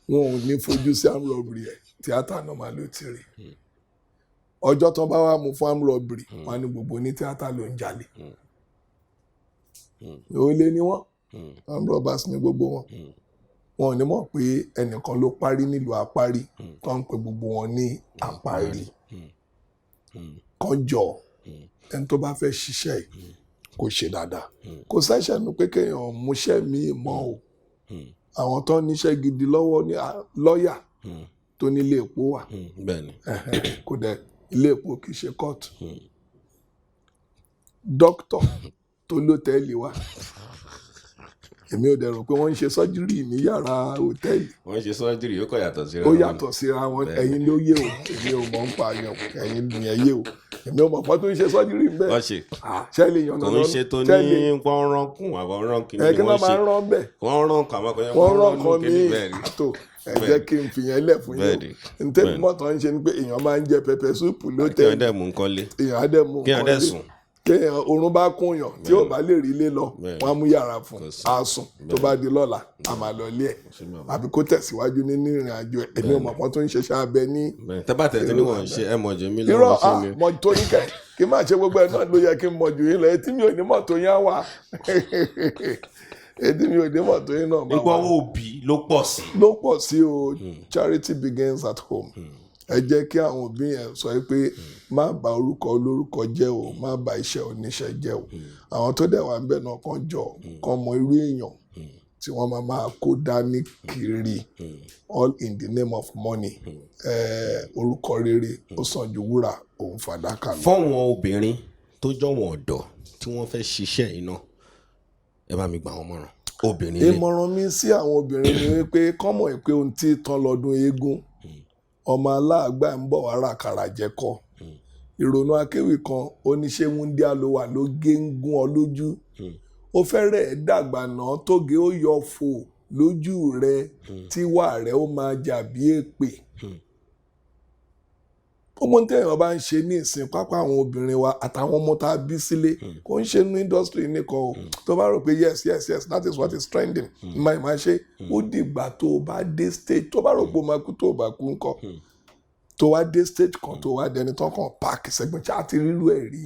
wọn ò ní fojú sí armed robbery ẹ̀, tíátà náà máa ló ti rí. Ọjọ́ tó bá wà mú fún armed robbery, wọn á ní gbogbo ní tíátà ló ń jalè, olè ni wọ́n, armed robbers ní gbogbo wọn. Wọn ò ní mọ̀ pé ẹnìkan ló parí nílùú àparí tó ń pe gbogbo wọn ní àparí. Kan jọ, ẹni tó bá fẹ́ ṣiṣẹ́ yìí, kó ṣe dáadáa. Kò sẹ́ṣẹ̀ nu pé kéèyàn múṣẹ́ míì mọ́ o. Àwọn tó ń níṣẹ́ gidi lọ́wọ́ ní lọ́ọ̀yà tó nílé epo wà. Ẹ̀hẹ́n, kò dẹ̀ ilé epo kì í ṣe kóòtù. Dókítà tó lótẹ́ẹ̀lì wà. Èmi ò dẹ̀ rò pé wọ́n ń ṣe surgery ní yàrá hòtẹ́ẹ̀lì. Wọ́n ṣe surgery, ó kọ̀ yàtọ̀ síra Ó wọn. yàtọ̀ síra wọn. Ẹ̀yin ló yé o, èmi ò mọ̀ ń pa àyàn. Ẹ̀yin nìyẹn yé o, èmi ò mọ̀ pọ́n tó ń ṣe surgery ń bẹ́ẹ̀. Wọ́n ṣe. Ṣé lè yànnà Kò ń ṣe tó ṣé ní lè wọ́n rán kùn àwọn rán kìíní ẹ ni kí wọ́n wọ́n máa ṣe. ń rán bẹ́ẹ̀. Wọ́n rán kàn, àwọn kan Wọ́n rán kan kíní ní bẹ́ẹ̀ ni. àtò. Ẹ jẹ́ kí n fìyẹn lẹ̀ fún yín. O ntẹ́mi mọ́tò ń ṣe ni pé èèyàn máa ń jẹ pepper soup Kí wọ́n lótẹ́ẹ̀lì. dẹ̀ mú nǹkan lé. Èèyàn á dẹ̀ mú Kí wọ́n nǹkan dẹ̀ lé. sùn. Kéèyàn oorun bá kún yàn tí ò bá lè rí ilé lọ, wọ́n á mú yàrá fún Kò sí. á sùn. Tó bá di lọ́la, a máa lọ ilé ẹ̀ àbí kó tẹ̀síwájú nínú ìrìn àjò ẹ̀. Èmi ò mọ̀ pọ́n tó ń ṣiṣẹ́ abẹ ní Bẹ́ẹ̀ tẹ́ bá tẹ̀ tí ní wọ́n ń ṣe ẹ mọ̀ jù mí lọ. Irọ́. Wọ́n ṣe Ah, mi. mọ̀ tó yín kẹ̀ kí má ṣe gbogbo ẹ̀ náà ló yẹ kí n mọ̀ jù yín lọ. Etí mi ò ní mọ̀ tó yín á wà, etí mi ò ní mọ̀ tó yín náà máa Nípa wà. owó òbí ló pọ̀ sí. Ló pọ̀ sí o. Charity begins at home. Ẹ jẹ́ kí àwọn òbí yẹn sọ pé má bà orúkọ olórúkọ jẹ́ o, má bà iṣẹ́ oníṣẹ́ jẹ́ o. Àwọn tó dẹ̀ wà ń bẹ̀ náà kàn jọ kàn mọ irú èèyàn tí wọ́n máa máa kó dání kiri, all in the name of money. Orúkọ rere ó sàn ju wúrà òun fàdákà lọ. Fọ́wọn obìnrin tó jọ̀wọ́n ọ̀dọ́ tí wọ́n fẹ́ ṣiṣẹ́ iná, ẹ bá mi gbà wọ́n mọ̀ràn, obìnrin lé. Ìmọ̀ràn mi sí àwọn obìnrin ni wípé kọ́mọ̀ pé ohun tí tán lọ́dún eégún, ọmọ aláàgbà ń bọ̀ wá ràkàrà jẹ́kọ́. Ìrònú akéwì kan oníṣẹ́ wúndíá ló wà ló gé ń gún ọ lójú, ó fẹ́rẹ̀ dàgbà náà tóge ó yọ fò lójú rẹ, tíwà rẹ ó máa jà bí èpè. Gbogbo ohun téèyàn bá ń ṣe ní ìsìn pápá, àwọn obìnrin wa àtàwọn ọmọ tá a bí sílé, kò ń ṣe ní industry nìkan o. Tó bá rò pé yes, that is what is trending, máa máa ṣe, ó dìgbà tó o bá dé stage tó bá rò pé o máa kú, tó o bá kú ńkọ́? Tó wá dé stage kan, tó wá dẹni tán kàn páàkì sẹ́gbẹ̀ẹ́ ṣáà ti rírú ẹ̀ rí.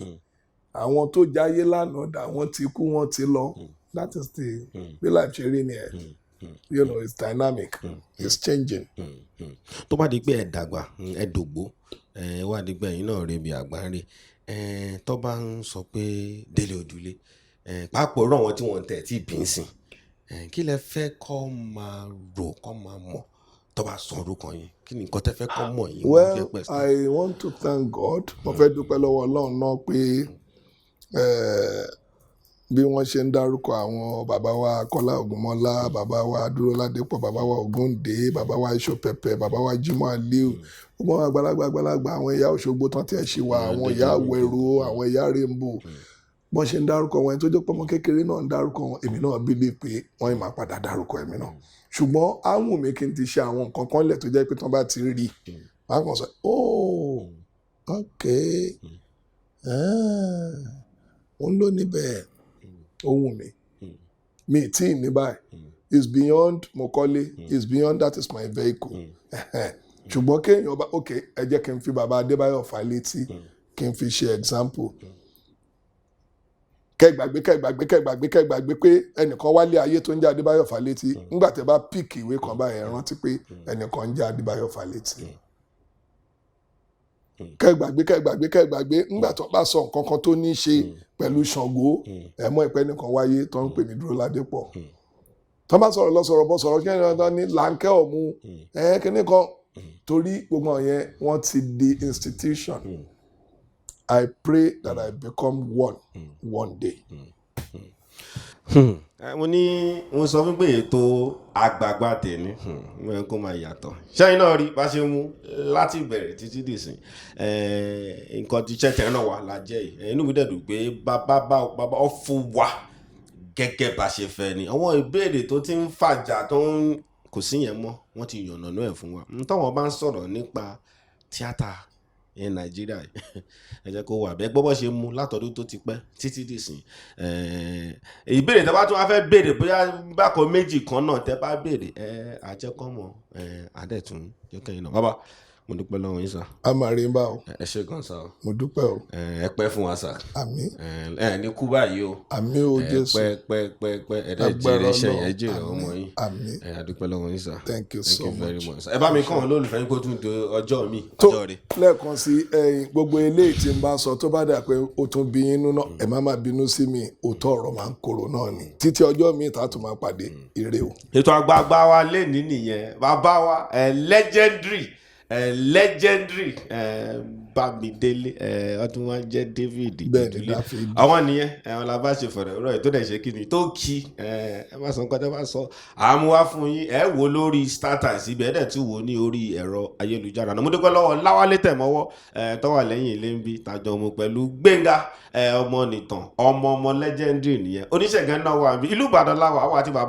Àwọn tó jáyé lánàá dà, wọ́n ti kú, wọ́n ti lọ. That is the bí life ṣe rí nìyẹn. It's dynamic, it's changing. Tó bá di pé ẹ dàgbà, ẹ dògbó, ẹ wá di pé ẹ̀yin náà rí ibi àgbà ń rí ẹ, tó bá ń sọ pé Délé Odùlé, ẹ pàápàá irú àwọn tí wọ́n tẹ̀ tí bí ń sìn, ẹ kí lẹ fẹ́ kọ́ máa rò, kọ́ máa mọ̀ tó bá sọ orúkọ yín? Kí ni nǹkan tẹ́ fẹ́ kọ́ mọ̀ yín? Well, I want to thank God. Mo fẹ́ dúpẹ́ lọ́wọ́ Ọlọ́run náà pé bí wọ́n ṣe ń dárúkọ àwọn bàbá wa Kọ́lá Ògúnmọ́lá, bàbá wa Dúróládépọ̀, bàbá wa Ògúndé, bàbá wa Ìṣọ̀pẹ̀pẹ̀, bàbá wa Jimoh Aliu, gbogbo àwọn àgbàlagbà àgbàlagbà, àwọn ìyá Òṣogbo tán tí ẹ̀ ṣe wà, àwọn ìyá Àwẹ̀rò, àwọn ìyá Rainbow, bọ́n ṣe ń dárúkọ wọn, ẹni tó jẹ́ pé ọmọ kékeré náà ń dárúkọ wọn, èmi náà believe pé wọ́n yìí máa padà dárúkọ èmi náà. Ṣùgbọ́n á wù mí kí n ti ṣe àwọn nǹkan kan lẹ̀ tó jẹ́ pé tí wọ́n bá ti rí i, wọ́n á kàn sọ, "Oh, okay, ah, òun ló níbẹ̀." Ó wù mí, mi tí ì ní báyìí. It's beyond mo kọ́lé, it's beyond that is my vehicle. Ṣùgbọ́n kéèyàn bá, ok, ẹ jẹ́ kí n fi bàbá Adébáyọ̀ Fálétí kí n fi ṣe example. Kẹgbàgbé, kẹgbàgbé, kẹgbàgbé, kẹgbàgbé pé ẹnìkan wálé ayé tó ń jẹ́ Adébáyọ̀ Fálétí. Nígbà tẹ́ bá pick ìwé kan báyìí, ẹ rántí pé ẹnìkan ń jẹ́ Adébáyọ̀ Fálétí. Kẹgbàgbé, kẹgbàgbé, kẹgbàgbé. Nígbà tó bá sọ nǹkan kan tó ní í ṣe pẹ̀lú Ṣàngó, ẹ mọ̀ ìpẹ́ nìkan wáyé tó ń pè ní Dúró Ládépọ̀. Tó bá sọ̀rọ̀ lọ, sọ̀rọ̀ bọ̀, sọ̀rọ̀ kí ẹni ní Láńkẹ́ ọ̀mú ẹ kíní kan, torí gbogbo àwọn yẹn wọ́n ti di institution. I pray that I become one one day. Mo ní mo sọ fún pé ètò àgbààgbà tèmi mo yẹ kó máa yàtọ̀. Sẹ́yìn náà rí bá ṣe mú láti bẹ̀rẹ̀ títí dìsín, nǹkan tí iṣẹ́ tẹ̀ náà wà lájẹ́ yìí. Inú mi dẹ̀ dùn pé bàbá bàbá ọ fún wa gẹ́gẹ́ bá ṣe fẹ́ ni. Àwọn ìbéèrè tó ti ń fàjà tó ń kò sí yẹn mọ́, wọ́n ti yànnàná ẹ̀ fún wa. N táwọn bá ń sọ̀rọ̀ nípa tíátà ní Nàìjíríà, ẹ jẹ́ kó wà bẹ́ẹ̀. Gbọ́ bọ́ ṣe mú látọdún tó ti pẹ́ títí dìsín. Ìbéèrè tẹ́ bá tún wá fẹ́ béèrè, bóyá bákan méjì kan náà tẹ́ bá béèrè, ẹ àjẹkọ́mọ ẹ àdẹ̀tún jẹ́kẹ́yìn náà. Bàbá, mo dúpẹ́ lọ́wọ́ yín sà. A máa rí bá o. Ẹ ṣé gan sà o. Mo dúpẹ́ o. Ẹ pẹ́ fún wa sà. Àmín. Ẹ ní kú báyìí o. Àmín o Jésù. Pẹ́ pẹ́ pẹ́ pẹ́, ẹ dẹ́ jèrè iṣẹ́ yẹn, jèrè ọmọ yín. Àmín. Ẹ a dúpẹ́ lọ́wọ́ yín sà. Thank you so Thank you very much. much. Ẹ bá mi kàn án lólùfẹ́ yín kó tún di ọjọ́ mi. Tó ọjọ́ rẹ̀. lẹ́ẹ̀kan sí, ẹ̀yin gbogbo eléyìí tí n bá sọ tó bá dà pé ó tún bí inú náà, ẹ má má bínú sí mi. Òótọ́ ọ̀rọ̀ máa ń korò náà ni. Títí ọjọ́ míì tá a tún máa pàdé, ire o. Ètò àgbààgbà wa lẹ́ni nìyẹn. Bàbá wa ẹ legendary. Legendary Bámidélé, ọdún wa jẹ́ David Bẹ́ẹ̀ni, Ìdúlé. Dáfídì. Àwọn nìyẹn wọn la bá ṣe fọ̀rọ̀ ọ̀rọ̀ yìí tó dẹ̀ ṣe kí ni tó kí ẹ má sọ nǹkan tẹ́ bá sọ, àmú wá fún yín. Ẹ wò lórí StarTimes ibẹ̀, ẹ dẹ̀ tún wò ní orí ẹ̀rọ ayélujára náà. Mo dúpẹ́ lọ́wọ́ Láwálé Tẹ̀mọ́wọ́ tó wà lẹ́yìn ilé ń bí tàjọ mu pẹ̀lú Gbénga ọmọ nìtàn, ọmọ ọmọ legendary nìyẹn. Oníṣègùn náà wà níbí. Ìlú Ìbàdàn láwà àwọn àti bàbá.